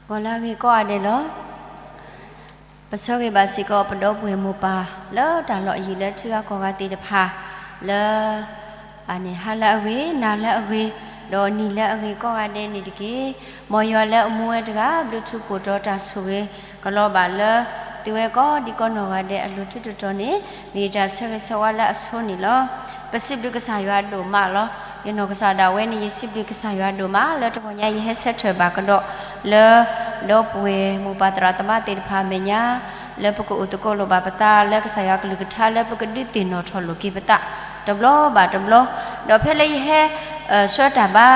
ဂီၤလၢအဂ့ၤကိးဂၤဒဲးလီၤ. ပဆၢဂ့ၤဘၣ်စ့ၢ်ကီးပဒီပုၢ်ဝဲၢ်မိၢ်ပၢ် လၢတၢ်လီၢ်အယံၤလၢထံဂၤကီၢ်ဂၤသ့ၣ်တဖၣ် လၢ အန့ၣ်ဟါလၢအဂ့ၤ, နၤလၢအဂ့ၤ, ဒီးနံၤလၢအဂ့ၤကိးဂၤဒဲးန့ၣ်တက့ၢ်. မ်ယွၤလၢအမူဝဲတဂၤ ဘျုးထူးဖှိၣ်တီၤတၢ်ဆိၣ်ဂ့ၤ ကလီၤဘၣ်လၢ သုဝဲကိးဒံကိးနီၢ်ဂၤဒဲးအလိၤထူးတတီၤန့ၣ် မ့ၢ်တၢ်ဆၢဂ့ၤဆၢဝါလၢအဆိန့ၣ်လီၤ. ပစံးဘျုးကစၢ်ယွၤဒိၣ်မးလီၤ. ယနီၢ်ကစၢ်ဒၣ်ဝဲန့ၣ် ယစံးဘျုးကစၢ်ယွၤဒိၣ်မး လၢတဂီၤညါယဟဲဆၢထၢၣ်ဘၣ်ကဒီး လၢ ဒီပုၢ်ဝဲၢ်မိၢ်ပၢ်သရၣ်သမါသ့ၣ်တဖၣ်အမဲာ်ညါ လၢပကအိၣ်သကိးလိာ်ဘၣ်ပသး လၢကစၢ်ယွၤကလုၢ်ကထါ လၢပကဒုးသ့ၣ်နီၣ်ထီၣ်လိာ်က့ၤပသး တဘျီဘၣ်တဘျီ, ဒီးဖဲလၢယဟဲ ဆှၢတၢ်ဘါ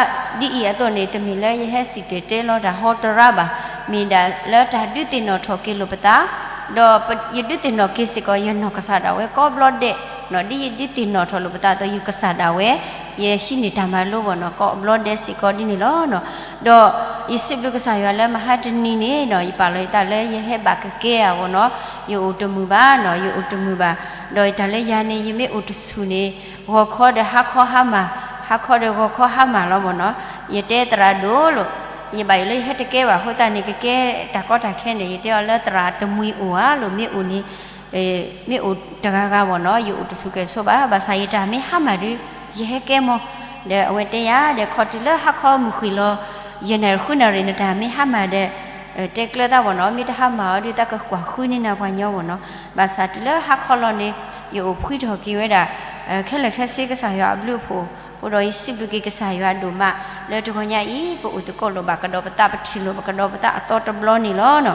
ဒ်အံၤအသိးန့ၣ် တမ့ၢ်လၢယဟဲစံၣ်တဲၤတဲလီၤတၢ်ဟီတရါဘၣ်, မ့ၢ်ဒၣ်လၢတၢ်ဒုးသ့ၣ်နီၣ်ထီၣ်က့ၤလိာ်ပသး, ဒီးယဒုးသ့ၣ်နီၣ်က့ၤစ့ၢ်ကီး ယနီၢ်ကစၢ်ဒၣ်ဝဲကိးဘျီဒဲး, ဒ်ယဒုးသ့ၣ်နီၣ်ထီၣ်လိာ်ပသးအသိး ယကစၢ်ဒၣ်ဝဲ ယဟံးန့ၢ်တၢ်မၤလိဘၣ်နီၤ ကိးဘျီဒဲးစ့ၢ်ကီးဒ်န့ၣ်လီၤ. ဒီးယစံးဘျုးကစၢ်ယွၤလၢမဟါတနံၤန့ၣ်နီၤ ယပာ်လီၤယသးလၢယဟဲဘၣ်ကကဲဧါဘၣ်နီၤ, ယအိၣ်တမုာ်ဘၣ်နီၤ ယအိၣ်တမုာ်ဘၣ်, ဒီးယတၢ်လၢယၤန့ၣ် ယမ့ၢ်အိၣ်တဆူၣ်န့ၣ် ဂီၤခီဒီးဟါခီဟါမၢ်, ဟါခီဒီးဂီၤခီဟါမၢ်လီၤဘၣ်နီၤ, ယတဲသရၣ်ဒိၣ်လိာ်, ယဘၣ်ယိၣ်လၢယဟဲတကဲဘၣ်အဃိသတးန့ၣ် ကကဲတၢ်ကီတၢ်ခဲန့ၣ် ယတဲအီၤလၢသရၣ်တမှံၤအိၣ်ဧါလိာ် မ့ၢ်အိၣ်န့ၣ် မ့ၢ်အိၣ်တဂၤဂၤဘၣ်နီၤ ယအိၣ်တဆူၣ်ကဲၣ်ဆိးဘၣ်, ဘၣ်ဆၣ်ယတၢ်မ့ၢ်ဟါမၢ်ဒီး ယဟဲကဲမီၤ, ဒီးအဝဲတဲယၤ ဒီးခီတုၤလၢဟါခီမုၢ်ဃ့ၢ်လီၤ ယနၢ်တဃုနၢ်ရံၣ်နတၢ်မ့ၢ်ဟါမၢ်ဒီး တဲကျၢၤသးဘၣ်နီၤ မ့ၢ်တဟါမၢ်အီၤဒီး သးကကွၢ်ဃုန့ၢ်နၤပှၤညီဘၣ်နီၤ, ဘၣ်ဆၣ်တုၤလၢဟါခီလီၤန့ၣ် ယအိၣ်ဖှံထီၣ်က့ၤဝဲဒၣ် ခဲလၢာ်ခဲဆ့ကစၢ်ယွၤအဘျုးအဖှိၣ်, အဃိဒီးယစံးဘျုးက့ၤကစၢ်ယွၤဒိၣ်မး လၢတဂီၤညါအံၤ ပအိၣ်သကိးလိာ်ဘၣ်ကဒီးပသး ပထံၣ်လိာ်ဘၣ်ကဒီးပသးအသီတဘျီန့ၣ်လီၤ.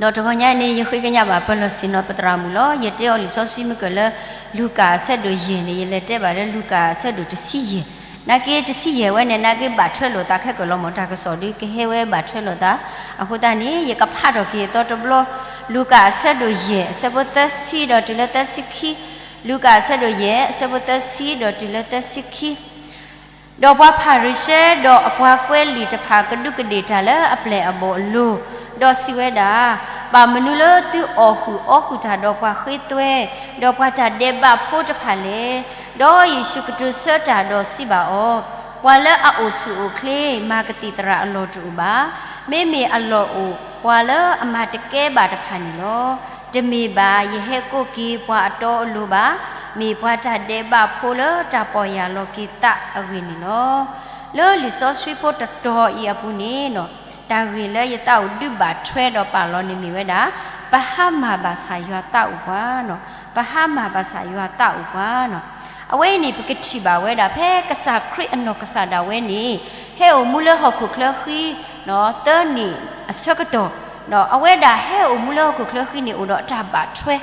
ဒီးတဂီၤညါန့ၣ် ယဃ့ကညးဘၣ်ပၢၤလီၢ်ဆ့ၣ်နီၤပသရၣ်မုၣ်လီၤ. ယတဲအီၤလံာ်စီဆှံမုၢ်ကၢၢ်လၢ လူၤကၣ်အဆၢဒိၣ်ယဲၢ်န့ၣ် ယလဲၤတဲဘၣ်လၢလူၤကၣ်အဆၢဒိၣ်တဆံယဲၢ်, နာ်က့တဆံယဲၢ်ဝဲန့ၣ် နာ်က့ဘၣ်ထွဲလိာ်သးခဲကၢၢ်လီၤမၢ် တၢ်ကစီၣ်ဒုး ကဟဲဝဲဘၣ်ထွဲလိာ်သး, အဃိသတးန့ၣ် ယကဖးထီၣ်က့ၤအသီတဘျီ, လူၤကၣ်အဆၢဒိၣ်ယဲၢ် အဆၢဖိသၢဆံဒီးတုၤလၢသၢဆံခံ, လူၤကၣ်အဆၢဒိၣ်ယဲၢ် အဆၢဖိသၢဆံဒီးတုၤလၢသၢဆံခံ ဒီးပှၤဖၤရံၤၡဲ ဒီးအပှၤကွဲးလံာ်တဖၣ် ကဒူးကဒ့ၣ်တၢ်လၢအပျဲၢ်အဘီၣ်အလိၤ, ဒီးစံးဝဲဒၣ်, ဘၣ်မနုၤလၢသုအီၣ်ဟုၣ်အီဃုာ်တၢ်ဒီးပှၤဃ့သွဲ, ဒီးပှၤတၢ်ဒဲးဘးဖိတဖၣ်လဲၣ်. ဒီးယ့ၣ်ၡူးကတိၤဆၢတၢ်ဒီးစံးဘၣ်အီၤ, ပှၤလၢအအိၣ်ဆူၣ်အိၣ်ချ့ မၤကသံၣ်သရၣ်အလီၢ်တအိၣ်ဘၣ်. မ့မ့ၢ်အလီၢ်အိၣ်ပှၤလၢအမၤတကဲဘၣ်တဖၣ်န့ၣ်လီၤ. တမ့ၢ်ဘၣ်ယဟဲကိးက့ၤပှၤအတီအလိၤဘၣ်, မ့ၢ်ပှၤတၢ်ဒဲးဘးဖိလၢတၢ်ပီၢ်ယၢ်လီၤက့ၤသးအဂ့ၢ်န့ၣ်လီၤ. လၢလံာ်စီဆှံဖိတတီၤအံၤအပူၤန့ၣ်, တၢ်ဂ့ၢ်လၢယသးအိၣ်ဒုးဘၣ်ထွဲဒီးပာ်လီၤန့ၣ်မ့ၢ်ဝဲဒၣ်, ပဟါမၢ်ဘၣ်ဆၣ်ယွၤသးအိၣ်ပှၤ, ပဟါမၢ်ဘၣ်ဆၣ်ယွၤသးအိၣ်ပှၤ. အဝဲအံၤန့ၣ် ပကထံၣ်ဘၣ်ဝဲဒၣ် ဖဲကစၢ်ခရံာ်အနီၢ်ကစၢ်ဒၣ်ဝဲန့ၣ် ဟဲအိၣ်မူလၢဟီၣ်ခိၣ်ချၢဃံ သၢနံၣ်အဆၢကတီၢ်, ဒီးအဝဲဒၣ်ဟဲအိၣ်မူလၢဟီၣ်ခိၣ်ချၢဃံန့ၣ် အိၣ်ဒီးအတၢ်ဘၣ်ထွဲ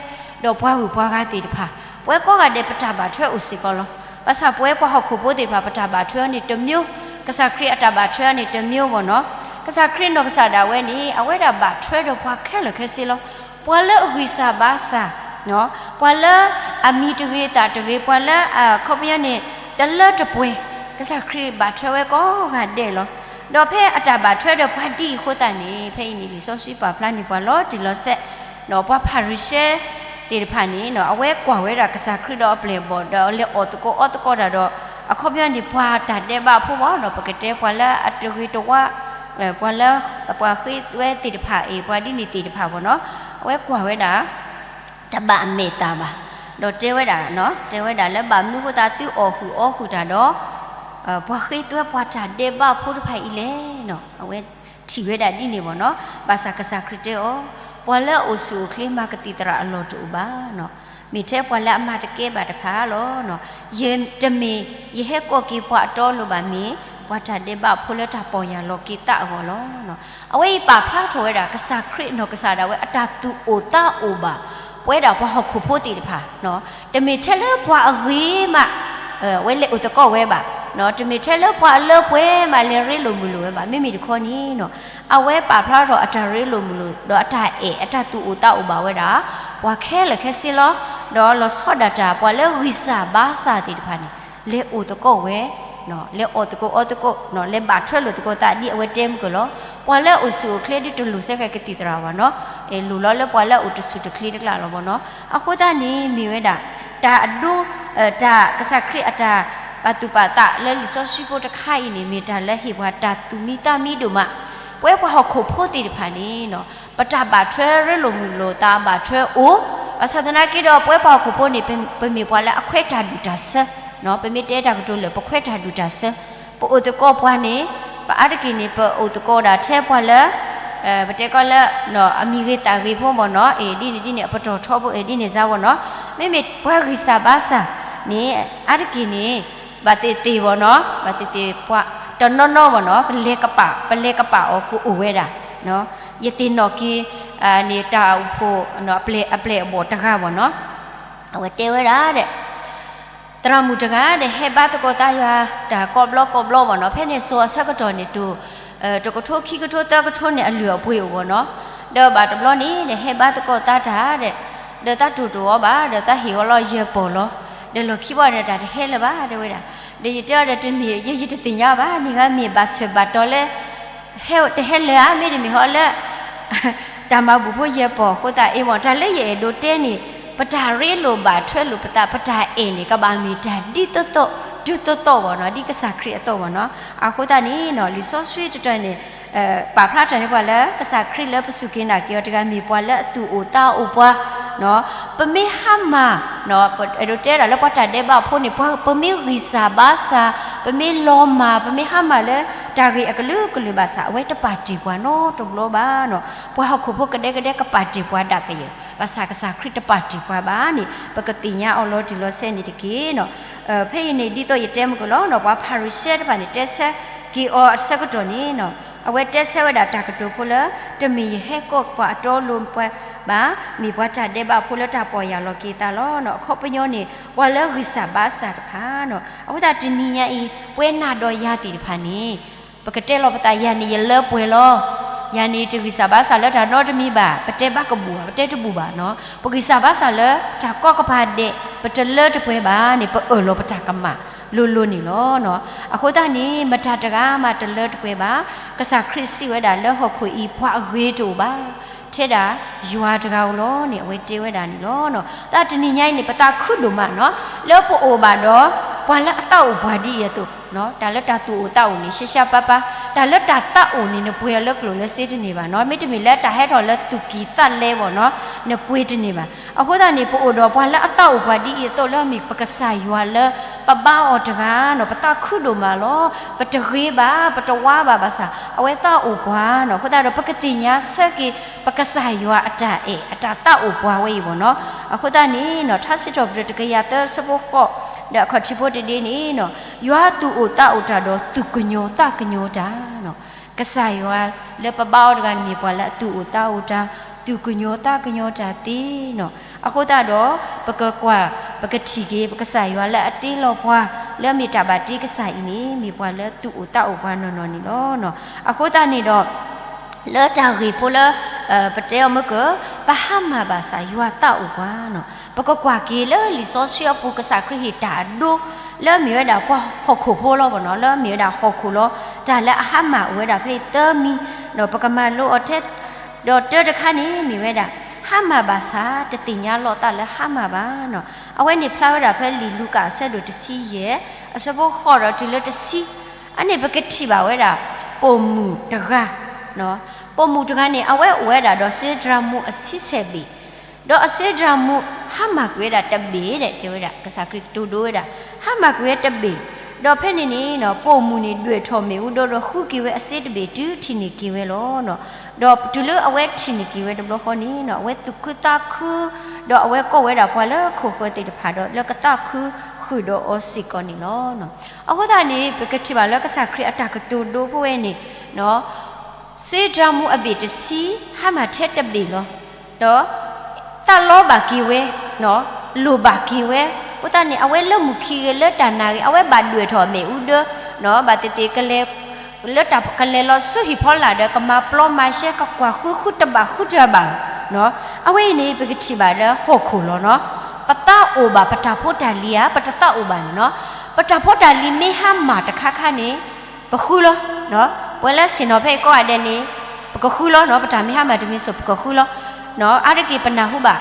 ဒီးပှၤဂုၤပှၤဂၤသ့ၣ်တဖၣ်, ပဝဲကိးဂၤဒဲးပတၢ်ဘၣ်ထွဲအိၣ်စ့ၢ်ကီးလီၤ. ဘၣ်ဆၣ်ပဝဲပှၤဟီၣ်ခိၣ်ဖိသ့ၣ်တဖၣ် ပတၢ်ဘၣ်ထွဲအီၤန့ၣ်တမံၤ, ကစၢ်ခရံာ်အတၢ်ဘၣ်ထွဲအီၤန့ၣ်တမံၤဘၣ်နီၤ. ကစၢ်ခရံာ်နီၢ်ကစၢ်ဒၣ်ဝဲန့ၣ် အဝဲဒၣ်ဘၣ်ထွဲဒီးပှၤခဲလၢာ်ခဲဆ့လီၤ. ပှၤလၢအဂံၢ်စၢ်ဘါစၢ်, ပှၤလၢအမံၤတဂ့ၤသးတဂ့ၤ, ပှၤလၢအခီပညီန့ၣ် တလၢတပှဲၤ, ကစၢ်ခရံာ်ဘၣ်ထွဲဝဲကိးဂၤဒဲးလီၤ. ဒီးဖဲအတၢ်ဘၣ်ထွဲဒီးပှၤဒ်အံၤအဃိသတးန့ၣ် ဖဲအံၤန့ၣ် လံာ်စီဆှံပာ်ဖျါန့ၢ်ပှၤလီၤတံၢ်လီၤဆဲး, ဒီးပှၤဖၤရံၤၡဲသ့ၣ်တဖၣ်န့ၣ် အဝဲကွၢ်ဝဲဒၣ်ကစၢ်ခရံာ်ဒီးအပျဲၢ်အဘီၣ် ဒီးလဲၤအီၣ်သကိးအီသကိးတၢ်ဒီး အခီပညီန့ၣ် ပှၤတၢ်ဒဲးဘးဖိဘၣ်ဒီး ပကတဲပှၤလၢအတဂ့ၤတဝါ, ပှၤလၢ ပှၤဃ့သွဲသ့ၣ်တဖၣ်အံၤ ပှၤဒ်န့ၣ်သ့ၣ်တဖၣ်ဘၣ်နီၤ, အဝဲကွၢ်ဝဲဒၣ် တဘၣ်အမဲာ်သၣ်ဘၣ်, ဒီးတဲဝဲဒၣ်, တဲဝဲဒၣ်လၢဘၣ်မနုၤအဃိသတးသုအီၣ်ဟုၣ်အီဃုာ်တၢ်ဒီး ပှၤဃ့သွဲပှၤတၢ်ဒဲးဘးဖိတဖၣ်အံၤလဲၣ်. အဝဲထံၣ်ဝဲဒၣ်ဒ်န့ၣ်ဘၣ်နီၤ, ဘၣ်ဆၣ်ကစၢ်ခရံာ်တဲအီၤ, ပှၤလၢအအိၣ်ဆူၣ်အိၣ်ချ့မၤကသံၣ်သရၣ်အလီၢ်တအိၣ်ဘၣ်နီၤ, မ့ၢ်ထဲပှၤလၢအမၤတကဲဘၣ်တဖၣ်လီၤ. ယတမ့ၢ် ယဟဲကိးက့ၤပှၤအတီအလိၤဘၣ် မ့ၢ်ပှၤတၢ်ဒဲးဘးဖိလၢတၢ်ပီၢ်ယၢ်လီၤက့ၤသးအဂီၢ်လီၤ. အဝဲအံၤပာ်ဖျါထီၣ်ဝဲဒၣ် ကစၢ်ခရံာ်နီၢ်ကစၢ်ဒၣ်ဝဲအတၢ်သူၣ်အိၣ်သးအိၣ်ဘၣ် ပဝဲဒၣ်ပှၤဟီၣ်ခိၣ်ဖိသ့ၣ်တဖၣ်, တမ့ၢ်ထဲလၢပှၤအဂ့ၤမး ဝဲလဲၤအိၣ်သကိးဝဲဘၣ်, တမ့ၢ်ထဲလၢပှၤအလၢပှဲၤမးလဲၤရ့လိာ်မုာ်လိာ်ဝဲဘၣ်. မ့မ့ၢ်တခီန့ၣ် အဝဲပာ်ဖျါထီၣ်အတၢ်ရ့လိာ်မုာ်လိာ် ဒီးအတၢ်အဲၣ်အတၢ်သူၣ်အိၣ်သးအိၣ်ဘၣ်ဝဲဒၣ် ပှၤခဲလၢာ်ခဲဆ့လီၤ. ဒီးလီၤဆီဒၣ်တၢ် ပှၤလၢဂံၢ်စၢ်ဘါစၢ်သ့ၣ်တဖၣ်န့ၣ် လဲၤအိၣ်သကိးဝဲ, လဲၤအီၣ်သကိးအီသကိး, လဲၤဘၣ်ထွဲလိာ်သကိးသးဒ်အဝဲတဲမုၢ်ကၢၢ်လီၤ. ပှၤလၢအအိၣ်ဆူၣ်အိၣ်ချ့ဒုးတလိၣ်စဲဃဲကသံၣ်သရၣ်ဘၣ်နီၤ, လိၣ်လီၤလၢပှၤလၢအအိၣ်တဆူၣ်တချ့တကျါလီၤဘၣ်နီၤ. အဃိသတးန့ၣ်မ့ၢ်ဝဲဒၣ် တၢ်အဒိ တၢ်ကစၢ်ခရံာ်အတၢ်ပာ်သူၣ်ပာ်သးလၢလံာ်စီဆှံဖိတခါအံၤန့ၣ် မ့ၢ်တၢ်လၢဟ့ၣ်ပှၤတၢ်သူၣ်မံသးမံဒိၣ်မး ပဝဲပှၤဟီၣ်ခိၣ်ဖိသ့ၣ်တဖၣ်န့ၣ် ပတၢ်ဘၣ်ထွဲရ့လိာ်မုာ်လိာ်သးဘၣ်ထွဲအိၣ်, ဘၣ်ဆၣ်သနာ်က့ဒီး ပဝဲပှၤဟီၣ်ခိၣ်ဖိန့ၣ် ပမ့ၢ်ပှၤလၢအခွဲးတၢ်ဒူၣ်တၢ်ဆၢ, ပမ့ၢ်တဲတၢ်ကတိၤလၢာ် ပခွဲးတၢ်ဒူၣ်တၢ်ဆၢ, ပအိၣ်သကိးပှၤန့ၣ် ပအါတက့ၢ်န့ၣ် ပအိၣ်သကိးဒၣ်ထဲပှၤလၢ ပတဲကီလၢ အမံၤဂ့ၤသးဂ့ၤဖိမ့ၢ်နီၤ, အ့ ဒ်န့ၣ်ဒ်န့ၣ် အပတီၢ်ထီဖိ အ့ ဒ်န့ၣ်စ့ၢ်မ့ၢ်နီၤ, မ့မ့ၢ်ပှၤဂံၢ်စၢ်ဘါစၢ်န့ၣ် အါတက့ၢ်န့ၣ် ဘၣ်သ့ၣ်သ့ၣ်မ့ၢ်နီၤ, ဘၣ်သ့ၣ်သ့ၣ်ပှၤ တနီၤနီၤမ့ၢ်နီၤ ကလဲၤကပာ် ပလဲၤကပာ်အီၤကအိၣ်ဝဲဒၣ်, ယသ့ၣ်နီၣ်က့ၤ န့ၣ်တၢ်အိၣ်ဖှိၣ် အပျဲၢ်အဘီၣ်တဂၤမ့ၢ်နီၤ, အဝဲတဲဝဲဒၣ်ဒီး သရၣ်မုၣ်တဂၤဒီး ဟဲဘါသကိးသးယွၤတၢ်ကိးဘျီကိးဘျီမ့ၢ်နီၤ, ဖဲန့ၣ်စိၤအဆၢကတီၢ်န့ၣ် တိၢ် တကထိခံကထိသၢကထိန့ၣ် အလုၢ်အပှ့ၤအိၣ်မ့ၢ်နီၤ, ဒီးဘၣ်တဘျီန့ၣ်ဒီး ဟဲဘါသကိးသးတၢ်ဒီး ဒီးသးတိၢ်တအိၣ်ဘၣ် ဒီးသးဟ့ၣ်အီၤလီၤယဲၢ်ပီၢ်လီၤ, ဒီးလီၢ်ခံဘီန့ၣ် တၢ်တဟဲလၢၤဘၣ် တဲဝဲဒၣ်, ဒီးယတဲအီၤဒီး တမ့ၢ် ယ ယတသ့ၣ်ညါဘၣ် နံၤဂၤမ့ၢ်ဘၣ်ဆၢၣ်ဘၣ်တီၤလၢ ဟဲတဟဲလၢၤဧါ မ့တမ့ၢ်ဟီလၢ တၢ်မၤဘူၣ်ဖိယဲၢ်ပီၢ်အဃိသတး အ့ မ့ၢ်တၢ်လၢယအဲၣ်ဒိးတဲန့ၣ် ပတၢ်ရ့လိာ်ဘၣ်ထွဲလိာ်ပသး ပတၢ်အဲၣ်န့ၣ် ကဘၣ်မ့ၢ်တၢ်ဒ်သိးသိး ဒ်သိးသိးမ့ၢ်နီၤ ဒ်ကစၢ်ခရံာ်အသိးမ့ၢ်နီၤ, အဃိသတးန့ၣ်နီၤ လံာ်စီဆှံတတီၤန့ၣ် ပာ်ဖျါထီၣ်န့ၢ်ပှၤလၢ ကစၢ်ခရံာ်လၢပစူၢ်က့ၤနာ်က့ၤအီၤတဂၤ မ့ၢ်ပှၤလၢအသူၣ်အိၣ်သးအိၣ်ပှၤ ပမ့ၢ်ဟါမၢ် အဲၣ်ဒိးတဲဒၣ်လၢပှၤတၢ်ဒဲးဘးဖိန့ၣ် ပှၤ ပမ့ၢ်ဂံၢ်စၢ်ဘါစၢ် ပမ့ၢ်လီၤမၢ် ပမ့ၢ်ဟါမၢ်လၢ တၢ်ဂ့ၢ်အကလုာ်ကလုာ်ဘၣ်ဆၣ် အဝဲတပာ်တ့ၢ်ပှၤနီတဘျီဘၣ်နီၤ, ပှၤဟီၣ်ခိၣ်ဖိကဒဲကဒဲကပာ်တ့ၢ်ပှၤဒၣ်ကယဲၢ်, ဘၣ်ဆၣ်ကစၢ်ခရံာ်တပာ်တ့ၢ်ပှၤဘၣ်န့ၣ် ပကသ့ၣ်ညါအီၤလီၤတံၢ်လီၤဆဲးန့ၣ်တက့ၢ်နီၤ. ဖဲအံၤန့ၣ် ဒ်သိးယတဲမုၢ်ကလီနီၤ ပှၤဖၤရံၤၡဲတဖၣ်န့ၣ် တဲဆၢက့ၤအီၤအဆၢကတီၢ်န့ၣ်နီၤ အဝဲတဲဆၢဝဲဒၣ်တၢ်ကတိၤဖိလၢ တမ့ၢ်ယဟဲကိးပှၤအတီအလိၤပှၤဘၣ်, မ့ၢ်ပှၤတၢ်ဒဲးဘးဖိလၢတၢ်ပီၢ်ယၢ်လီၤက့ၤသးလီၤ. အခီပညီန့ၣ် ပှၤလၢဂံၢ်စၢ်ဘါစၢ်တဖၣ်နီၤ, အဃိသတးတနံၤညါအံၤ ပဝဲနၤဒီးယၤသ့ၣ်တဖၣ်န့ၣ် ပကတဲလီၤပသး ယၤန့ၣ် ယလၢပှဲၤလီၤ, ယၤန့ၣ် တဂံၢ်စၢ်ဘါစၢ်လၢတၢ်နီတမံၤဘၣ်, ပတဲဘၣ်ကဘူၣ်ဘၣ်, ပတဲတဘူၣ်ဘၣ်နီၤ, ပဂံၢ်စၢ်ဘါစၢ်လၢတၢ်ကီကပၤဒဲး ပတလၢတပှဲၤဘၣ်န့ၣ် ပအၢၣ်လီၤပတၢ်ကမၣ်လိၤလိၤန့ၣ်လီၤ. အဃိသတးန့ၣ် မတၤတဂၤမးတလၢတပှဲၤဘၣ်, ကစၢ်ခရံာ်စံးဝဲဒၣ်လၢဟီၣ်ခိၣ်အံၤ ပှၤအဂ့ၤတအိၣ်ဘၣ် ထဲဒၣ်ယွၤတဂၤဧိၤလီၤန့ၣ် အဝဲတဲဝဲဒၣ်န့ၣ်လီၤ. သတးတနံၤညါအံၤန့ၣ် ပသးခုဒိၣ်မးနီၤ, လၢပအိၣ်ဘၣ်ဒီး ပှၤလၢအသးအိၣ်ပှၤဒ်အံၤအသိး, တၢ်လၢတၢ်သူၣ်အိၣ်သးအိၣ်န့ၣ် ရှဲရှဲပၢ်ပၢ်, တၢ်လၢတၢ်သးအိၣ်န့ၣ် နပှ့ၤအီၤလၢကျိၣ်လၢစ့တန့ၢ်ဘၣ်နီၤ, မ့တမ့ၢ်လၢတၢ်ဟဲထီၣ်လၢသူၣ်ကံၢ်သးလဲဘၣ်နီၤ, နပှ့ၤတန့ၢ်ဘၣ်. အဃိသတးန့ၣ် ပအိၣ်ဒီးပှၤလၢအသးအိၣ်ပှၤဒ်အံၤအသိးလၢအမ့ၢ်ပကစၢ်ယွၤလၢ ပဘါအီၤတဂၤနီၤ, ပသးခုဒိၣ်မးလီၤ. ပတဂ့ၤဘၣ်, ပတဝါဘၣ်ဘၣ်ဆၣ် အဝဲသးအိၣ်ပှၤနီၤ. အဃိသတးဒီး ပကသ့ၣ်ညါဆၢက့ၤ ပကစၢ်ယွၤအတၢ်အဲၣ် အတၢ်သးအိၣ်ပှၤဝဲအံၤဘၣ်နီၤ. အဃိသတးန့ၣ်နီၤ ထါစံးထီၣ်ပတြၢၤတကယၤသၢဆၢဖိဃိး ဒီးအခီၣ်ထံးဖိတဒ့န့ၣ်နီၤ, ယွၤသူၣ်အိၣ်သးအိၣ်တၢ်ဒီးသူၣ်ကညီၤသးကညီၤတၢ်နီၤ. ကစၢ်ယွၤလၢပဘါအီၤတဂၤန့ၣ် မ့ၢ်ပှၤလၢအသူၣ်အိၣ်သးအိၣ်တၢ်, သူၣ်ကညီၤသးကညီၤတၢ်သ့နီၤ. အဃိသတးဒီး ပကကွၢ် ပကထံၣ်က့ၤ ပကစၢ်ယွၤလၢအတ့လီၤပှၤ လၢအမ့ၢ်တၢ်ဘၣ်တ့ကစၢ်အံၤန့ၣ် မ့ၢ်ပှၤလၢသူၣ်အိၣ်သးအိၣ်ပှၤနီၢ်နီၢ်န့ၣ်လီၤ. အဃိသတးန့ၣ်ဒီး လၢတၢ်ဂ့ၢ်ဖိလၢ ပတဲအီၤမ့ၢ်က ပဟါမၢ်ဘၣ်ဆၣ်ယွၤသးအိၣ်ပှၤနီၤ, ပကကွၢ်က့ၤလၢလံာ်စီဆှံအပူၤ ကစၢ်ခရံာ်ဟ့ၣ်တၢ်အဒိ လၢအမ့ၢ်ဝဲဒၣ်ပှၤဟီၣ်ခိၣ်ဖိလီၤဘၣ်နီၤ, လၢအမ့ၢ်ဝဲဒၣ်ဟီၣ်ခိၣ်လီၤ. တၢ်လၢအဟါမၢ်အိၣ်ဝဲဒၣ်ဖဲအံၤသၢမံၤ, ဒီးပကမၤလိအီၤထဲ ဒီးတၢတခါန့ၣ်မ့ၢ်ဝဲဒၣ် ဟါမၢ်ဘၣ်ဆၣ် တသ့ၣ်ညါလီၤသးလၢဟါမၢ်ဘၣ်နီၤ. အဝဲန့ၣ်ဖျါဝဲဒၣ်ဖဲလံာ်လူၤကၣ်အဆၢဒိၣ်တဆံယဲၢ် အဆၢဖိဃိးဒီးတုၤလၢတဆံ, အန့ၣ်ပကထံၣ်ဘၣ်ဝဲဒၣ် ပိာ်မုၣ်တဂၤ, ပိာ်မုၣ်တဂၤန့ၣ် အဝဲအိၣ်ဝဲဒၣ်ဒီးစ့ဒြၣ်မူးအဆံဆဲၣ်ဘ့ၣ်, ဒီးအစ့ဒြၣ်မူးဟါမၢ်ကွံာ်ဝဲဒၣ်တဘ့ၣ်ဒီး တဲဝဲဒၣ် ကစၢ်ခရံာ်ကတိၤဒိဝဲဒၣ် ဟါမၢ်ကွံာ်ဝဲတဘ့ၣ်, ဒီးဖဲန့ၣ်န့ၣ် ပိာ်မုၣ်န့ၣ်ဒွဲၣ်ထီၣ်မ့ၣ်အူဒီဒီး ဃုက့ၤဝဲအစ့တဘ့ၣ်တုၤထံၣ်န့ၢ်က့ၤဝဲလီၤ. ဒီးတုၤလၢအဝဲထံၣ်န့ၢ်က့ၤဝဲတဘျီဃီန့ၣ် အဝဲသူၣ်ခုသးခု, ဒီးအဝဲကိးဝဲဒၣ်ပှၤလၢခိၣ်ဃၢၤသ့ၣ်တဖၣ်ဒီး လၢကသးခုဃုာ်ဒီးအီၤစ့ၢ်ကီးန့ၣ်လီၤ. အဃိသတးန့ၣ် ပကထံၣ်ဘၣ်လၢကစၢ်ခရံာ်အတၢ်ကတိၤဒိဖိဝဲန့ၣ် စ့ဒြၣ်မူးအဘ့ၣ်တဆံ ဟါမၢ်ထဲတဘ့ၣ်လီၤ. ဒီးသးလီဘၣ်က့ၤဝဲ, လိၣ်ဘၣ်က့ၤဝဲ, အဃိသတးန့ၣ် အဝဲလၢမုၢ်ခံဂ့ၤ လၢတၢ်နာ်ဂ့ၤ အဝဲဘၣ်ဒွဲၣ်ထီၣ်မ့ၣ်အူဒၢ, ဘၣ်သ့ၣ်သ့ၣ် လၢတၢ်ကလဲၤလီၤဆူဟံၣ်ဖီလာ်ဒီး ကမၤပျီမၤရှဲ ကကွၢ်ဃု ဃုတဘၣ်ဃုတဘၣ်, အဝဲအံၤန့ၣ် ပကထံၣ်ဘၣ်လၢဟီၣ်ခိၣ်လီၤနီၤ. ပသးအိၣ်ဘၣ် ပတၢ်ဖိတၢ်လံၤဧါ, ပတသးအိၣ်ဘၣ်န့ၣ်နီၤ. ပတၢ်ဖိတၢ်လံၤမ့ၢ်ဟါမၢ်တခါခါန့ၣ် ပဃုလီၤ. ပှၤလၢဆ့ၣ်နီၤဖဲအံၤကိးဂၤဒဲးန့ၣ် ပကဃုလီၤနီၤ. ပတၢ်မ့ၢ်ဟါမၢ်တမံၤစိၤ ပကဃုလီၤ. အါတက့ၢ်ပနၢ်ဟူဘၣ်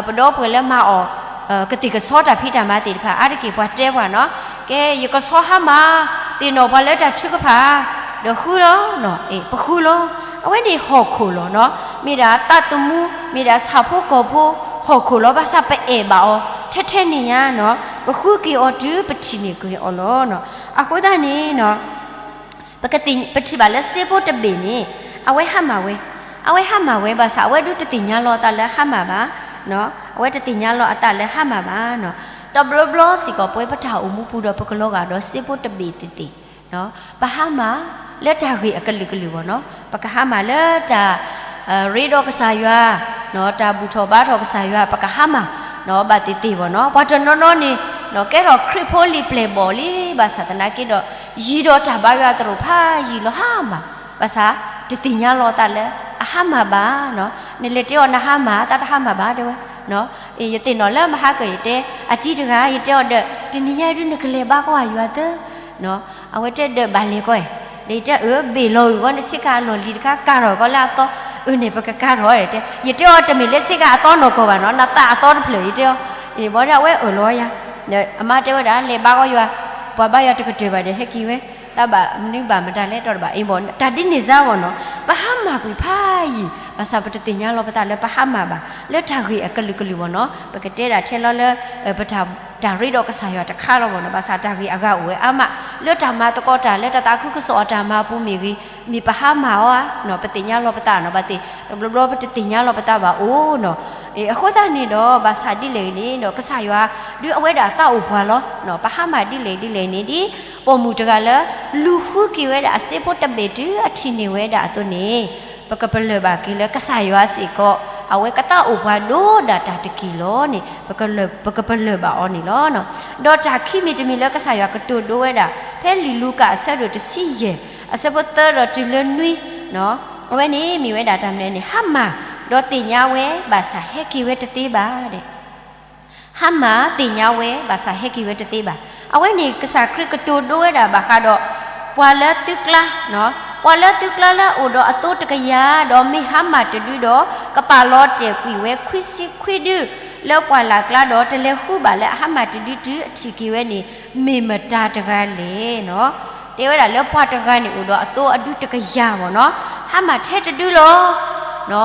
ပဒီပုၢ်ဝဲၢ်လၢမၤအီၣ် ကသံၣ်ကဆီတၢ်ဖံးတၢ်မၤသ့ၣ်တဖၣ် အါတက့ၢ်ပှၤတဲပှၤနီၤ, ကဲ ယကဆီဟါမၢ် သ့ၣ်နီၣ်ပှၤလၢတၢ်ထုကဖၣ် ဒီးဃုလီၤ. ပဃုလီၤ. အဝဲန့ၣ်ဟီၣ်ခိၣ်လီၤနီၤ, မ့ၢ်ဒၣ်သးသမူ မ့ၢ်ဒၣ်ဆၣ်ဖိကီၢ်ဖိ ဟီၣ်ခိၣ်လီၤ. ဘၣ်ဆၣ်ပအဲၣ်ဘၣ်အီၤ ထဲထဲန့ၣ်ညါနီၤ, ပဃုက့ၤအီၤတုၤပထံၣ်န့ၢ်က့ၤအီၤလီၤနီၤ. အဃိသတးန့ၣ်နီၤ ပကသ့ၣ် ပထံၣ်ဘၣ်လၢစ့ဖိတဘ့ၣ်န့ၣ် အဝဲဟါမၢ်ဝဲ, အဝဲဟါမၢ်ဝဲ ဘၣ်ဆၣ်အဝဲဒုးတသ့ၣ်ညါလီၤအသးလၢဟါမၢ်ဘၣ်, အဝဲတသ့ၣ်ညါလီၤအသးလၢဟါမၢ်ဘၣ်နီၤ. တဘျီဘျီစ့ၢ်ကီး ပဝဲပတၢ်အိၣ်မူပူၤဒီး ပကလီၤဂာ်ဒီးစ့ဖိတဘ့ၣ်သ့ၣ်သ့ၣ် ပဟါမၢ်လၢတၢ်ဂ့ၢ်အကလုာ်ကလုာ်ဘၣ်နီၤ. ပကဟါမၢ်လၢတၢ် ရ့ဒီးကစၢ်ယွၤ, တၢ်ဘူၣ်ထီၣ်ဘါထီၣ်ကစၢ်ယွၤ ပကဟါမၢ် ဘၣ်သ့ၣ်သ့ၣ်ဘၣ်နီၤ. ပှၤတနီၤနီၤန့ၣ် ကဲထီၣ်ခရံာ်ဖိလံာ်ပျဲၢ်ဘီၣ်လံ, ဘၣ်ဆၣ်သနာ်က့ဒီး ယံၤဒီးတၢ်ဘါယွၤသရိာ်ဖးယံာ်လီၤဟါမၢ်, ဘၣ်ဆၣ်တသ့ၣ်ညါလီၤအသးလၢအဟါမၢ်ဘၣ်နီၤ. နလဲၤတဲအီၤနဟါမၢ် သးတဟါမၢ်ဘၣ်တဲဝဲ ယသ့ၣ်နီၣ်လၢမဟါကၢၢ် ယတဲ အတံၤတဂၤ ယတဲအီၤဒီး တနံၤညါဒုးနကလဲၤဘါကီၢ်ယွၤသၢ အဝဲတဲဒီးဘၣ်လဲၤကီး, ဒီးယတဲအၢ ဘ့ၣ်လီၤဂုာ်ဂီၢ်န့ၣ်ဆ့ကၤအလီၢ်လံၤတခါ ကၤထီၣ်ကီးလၢအသီ, အၢန့ၣ် ပကကၤထီၣ်တဲ, ယတဲအီၤတမ့ၢ်လၢဆ့ကၤအသီနီၢ်ကီၢ်ဘၣ်နီၤ, နသးအသီတဖျၢၣ် ယတဲအီၤ, အ့ၣ် ဘၣ်ဒီးအဝဲအၢၣ်လီၤယၤ, အမါတဲဝဲဒၣ် လဲၤဘါကီၢ်ယွၤ, ပှၤဘါယွၤတကတၢၢ်ဘၣ်ဒီး ဟဲက့ၤဝဲ, တၢ်ဘၣ်မနုၤဘၣ်မတၤလဲၣ်တီတဘၣ်, အ့ၣ် တၢ်ဒ်န့ၣ်စါဘၣ်နီၤ, ပဟါမၢ်ကွံာ်ဖးယံာ်, ဘၣ်ဆၣ်ပတသ့ၣ်ညါလီၤပသးလၢပဟါမၢ်ဘၣ်, လၢတၢ်ဂ့ၢ်အကလုာ်ကလုာ်ဘၣ်နီၤ, ပကတဲဒၣ်ထဲလီၤလၢ ပတၢ် တၢ်ရ့ဒီးကစၢ်ယွၤတခါလီၤဘၣ်နီၤ, ဘၣ်ဆၣ်တၢ်ဂ့ၢ်အဂၤအိၣ်ဝဲအါမး, လၢတၢ်မၤသကိးတၢ် လၢတၢ်သးခုကစီၣ်အတၢ်မၤအပူၤမ့ၢ်ဂ့ၤ, မ့ၢ်ပဟါမၢ်အီၤဧါ, ပသ့ၣ်ညါလီၤပသးနီၤ, ဘၣ်သ့ၣ် တဘျီဘျီပတသ့ၣ်ညါလီၤပသးဘၣ်အိၣ်နီၤ, အဃိသတးန့ၣ်ဒီး ဘၣ်ဆၣ်ဒ်လဲၣ်ဂ့ၤန့ၣ်ဒီး ကစၢ်ယွၤ ဒုးအဝဲဒၣ်သးအိၣ်ပှၤလီၤ, ပဟါမၢ်ဒ်လဲၣ်ဒ်လဲၣ်န့ၣ် ဒ်ပိာ်မုၣ်တဂၤလၢ လူၤဃုက့ၤဝဲဒၣ်အစ့ဖိတဘ့ၣ်တုၤအထံၣ်န့ၢ်ဝဲဒၣ်အသိးန့ၣ် ပကပလၢၢ်ဘၣ်က့ၤလၢကစၢ်ယွၤစ့ၢ်ကီး အဝဲကသးအိၣ်ပှၤဒိၣ်ဒၣ်တၢ်တက့ၢ်လီၤန့ၣ် ပကပလၢၢ်ဘၣ်အီၤန့ၣ်လီၤ. ဒီးတၢ်ခံမံၤတမံၤလၢကစၢ်ယွၤကတိၤဒိဝဲဒၣ် ဖဲလံာ်လူၤကၣ်အဆၢဒိၣ်တဆံယဲၢ် အဆၢဖိသၢဒီးတုၤလၢနွံ, အဝဲန့ၣ်မ့ၢ်ဝဲဒၣ်တၢ်မနုၤန့ၣ် ဟါမၢ် ဒီးသ့ၣ်ညါဝဲ ဘၣ်ဆၣ်ဟဲက့ၤဝဲတသ့ဘၣ် ဟါမၢ်သ့ၣ်ညါဝဲ ဘၣ်ဆၣ်ဟဲက့ၤဝဲတသ့ဘၣ်. အဝဲန့ၣ် ကစၢ်ခရံာ်ကတိၤဒိဝဲဒၣ်ဘၣ်ဃးဒီး ပှၤလၢသုကျါ, ပှၤလၢသုကျါလၢအအိၣ်ဒီးအသိတကယၤ, ဒီးမ့ၢ်ဟါမၢ်တဒုဒီး ကပာ်လီၤတဲာ်ကွံာ်ဝဲခွံဆံခွံဒု လၢပှၢ်လၢ်ကျါဒီး တလဲၤဃုဘၣ်လၢအဟါမၢ်တဒုတုၤအထံၣ်က့ၤဝဲန့ၣ် မ့ၢ်မတၤတဂၤလဲၣ်. တဲဝဲဒၣ်လၢပှၤတဂၤန့ၣ်အိၣ်ဒီးအသိအဒုတကယၤဘၣ်နီၤ, ဟါမၢ်ထဲတဒုလီၤ.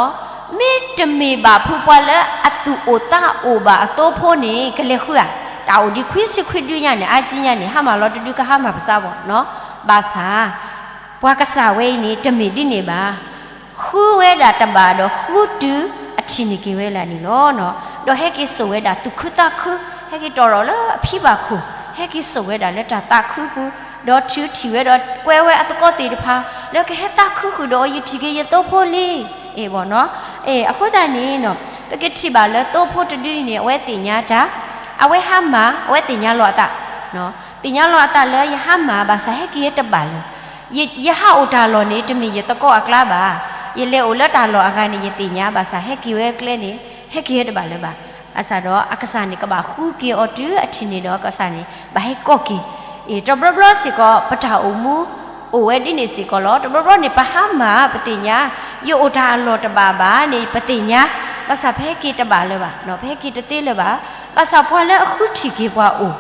မ့တမ့ၢ်ဘၣ်ဖုပှၤလၢအသူၣ်အိၣ်သးအိၣ်ဘၣ်အသိဖိန့ၣ် ကလဲၤဃုဧါ, တၢ်အိၣ်ဒံးခွံဆံခွံဒုညါန့ၣ် အါကံညါန့ၣ် ဟါမၢ်လီၤတဒုကဟါမၢ်ပစးဘၣ်နီၤ, ဘၣ်ဆၣ် ပှၤကစၢ်ဝဲအံၤန့ၣ် တမ့ၢ်ဒ်န့ၣ်ဘၣ်. ဃုဝဲဒၣ်တဘၣ်ဒီးဃုတုၤအထံၣ်န့ၢ်က့ၤဝဲလၢန့ၣ်လီၤ. ဒီးဟဲက့ၤစိာ်ဝဲဒၣ်သူၣ်ခုသးခု, ဟဲက့ၤတီၢ်ထီၣ်လၢအဖံဘၣ်ခိၣ်, ဟဲက့ၤစိာ်ဝဲဒၣ်လၢတၢ်သးခုပူၤ, ဒီးထုးထံၣ်ဝဲဒီးကွဲဝဲအသကိးသ့ၣ်တဖၣ် လၢကဟဲသးခုဃုာ်ဒီးအီၤ ယထံၣ်က့ၤယသိဖိလံ. အ့ၣ် ဘၣ်နီၤ, အ့ၣ် အဃိသတးန့ၣ် ပကထံၣ်ဘၣ်လၢသိဖိတဒုအံၤန့ၣ် အဝဲသ့ၣ်ညါတၢ်, အဝဲဟါမၢ် အဝဲသ့ၣ်ညါလီၤအသး, သ့ၣ်ညါလီၤအသးလၢယဟါမၢ် ဘၣ်ဆၣ်ဟဲက့ၤဝဲတဘၣ်လၢၤ ယဟးအိၣ်တၢ်လီၢ်န့ၣ် တမ့ၢ်ယသကိးအကျါဘၣ်. ယလဲၤအိၣ်လၢတၢ်လီၢ်အဂၤန့ၣ် ယသ့ၣ်ညါ ဘၣ်ဆၣ်ဟဲက့ၤဝဲကျဲန့ၣ် ဟဲက့ၤဝဲတဘၣ်လၢၤဘၣ်. ဘၣ်ဆၣ်ဒီးအကစၢ်န့ၣ် ကဘၣ်ဃုက့ၤအီၤတုၤအထံၣ်န့ၢ်ဒီး အကစၢ်န့ၣ် ဘၣ်ဟဲကိးက့ၤ. အ့ၣ် တဘျီဘျီစ့ၢ်ကီး ပတၢ်အိၣ်မူ အိၣ်ဝဲဒ်န့ၣ်စ့ၢ်ကီးလီၤ. တဘျီဘျီန့ၣ် ပဟါမၢ် ပသ့ၣ်ညါ, ယအိၣ်တၢ်အလီၢ်တဘၣ်ဘၣ်န့ၣ် ပသ့ၣ်ညါ, ဘၣ်ဆၣ်ပဟဲက့ၤတဘၣ်လၢၤဘၣ်, ပဟဲက့ၤတသ့လၢၤဘၣ်. ဘၣ်ဆၣ်ပှၤလၢအဃုထံၣ်က့ၤပှၤအိၣ်,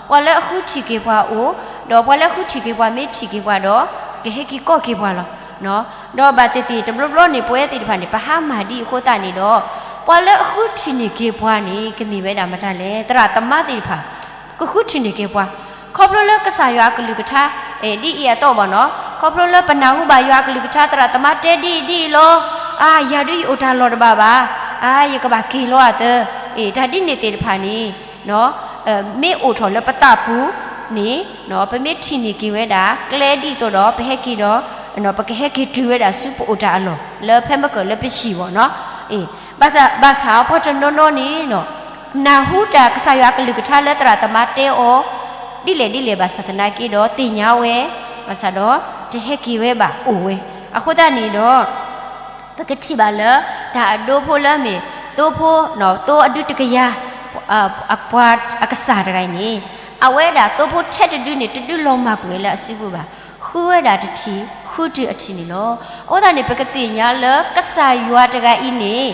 ပှၤလၢအဃုထံၣ်က့ၤပှၤအိၣ်, ဒီးပှၤလၢအဃုထံၣ်က့ၤပှၤမ့ၢ်ထံၣ်က့ၤပှၤဒီး ကဟဲက့ၤကိးက့ၤပှၤလီၤ. ဒီးဘၣ်သ့ၣ်သ့ၣ် တဘျီဘျီန့ၣ် ပဝဲသ့ၣ်တဖၣ်န့ၣ် ပဟါမၢ်ဒ်အဃိသတးန့ၣ်ဒီး ပှၤလၢအဃုထံၣ်န့ၢ်က့ၤပှၤန့ၣ် ကမ့ၢ်ဝဲဒၣ်မတၤလဲၣ်. သရၣ်သမါသ့ၣ်တဖၣ် ကဃုထံၣ်န့ၢ်က့ၤပှၤ ခီဖျိလၢကစၢ်ယွၤအကလုၢ်ကထါ ဒ်အံၤအသိးဘၣ်နီၤ, ခီဖျိလၢပနၢ်ဟူဘၣ်ယွၤအကလုၢ်ကထါ သရၣ်သမါတဲဒ်အံၤဒ်အံၤလီၤ. အါ ယၤဒုးယအိၣ်တၢ်လီၢ်တဘၣ်ဘၣ်. အါ ယကဘၣ်က့ၤလီၤအသၢ. အ့ၣ် တၢ်ဒ်န့ၣ်သ့ၣ်တဖၣ်န့ၣ် မ့ၢ်အိၣ်ထီၣ်လၢပသးပူၤန့ၣ် ပမ့ၢ်ထံၣ်န့ၢ်က့ၤဝဲဒၣ် ကျဲဒ်သိးဒီး ပဟဲက့ၤဒီး ပကဟဲက့ၤတုၤဝဲဒၣ်ဆူပအိၣ်တၢ်အလီၢ် လၢဖဲမ့ၢ်ကၢၢ်လၢပဟံၣ်ဘၣ်နီၤ. အ့ၣ် ဘၣ်ဆၣ် ဘၣ်ဆၣ်ပှၤတနီၤနီၤန့ၣ် နၢ်ဟူတၢ်ကစၢ်ယွၤအကလုၢ်ကထါလၢသရၣ်သမါတဲအီၤ ဒ်လဲၣ်ဒ်လဲၣ်ဘၣ်ဆၣ်သနာ်က့ဒီး သ့ၣ်ညါဝဲ ဘၣ်ဆၣ်ဒီး တဟဲက့ၤဝဲဘၣ်အိၣ်ဝဲ. အဃိသတးန့ၣ်ဒီး ပကထံၣ်ဘၣ်လၢ တၢ်အဒိဖိလၢမ့ၢ် သိဖိ သိအဒုတကယၤ ပှၤအကစၢ်တဂၤအံၤန့ၣ် အဝဲဒၣ်သိဖိထဲတဒုန့ၣ် တဒုလီၤမၢ်ကွံာ်ဝဲလၢအစုပူၤဘၣ်. ဃုဝဲဒၣ်တထံၣ် ဃုတုၤအထံၣ်န့ၣ်လီၤ. အဃိသတးန့ၣ် ပကသ့ၣ်ညါလၢကစၢ်ယွၤတဂၤအံၤန့ၣ်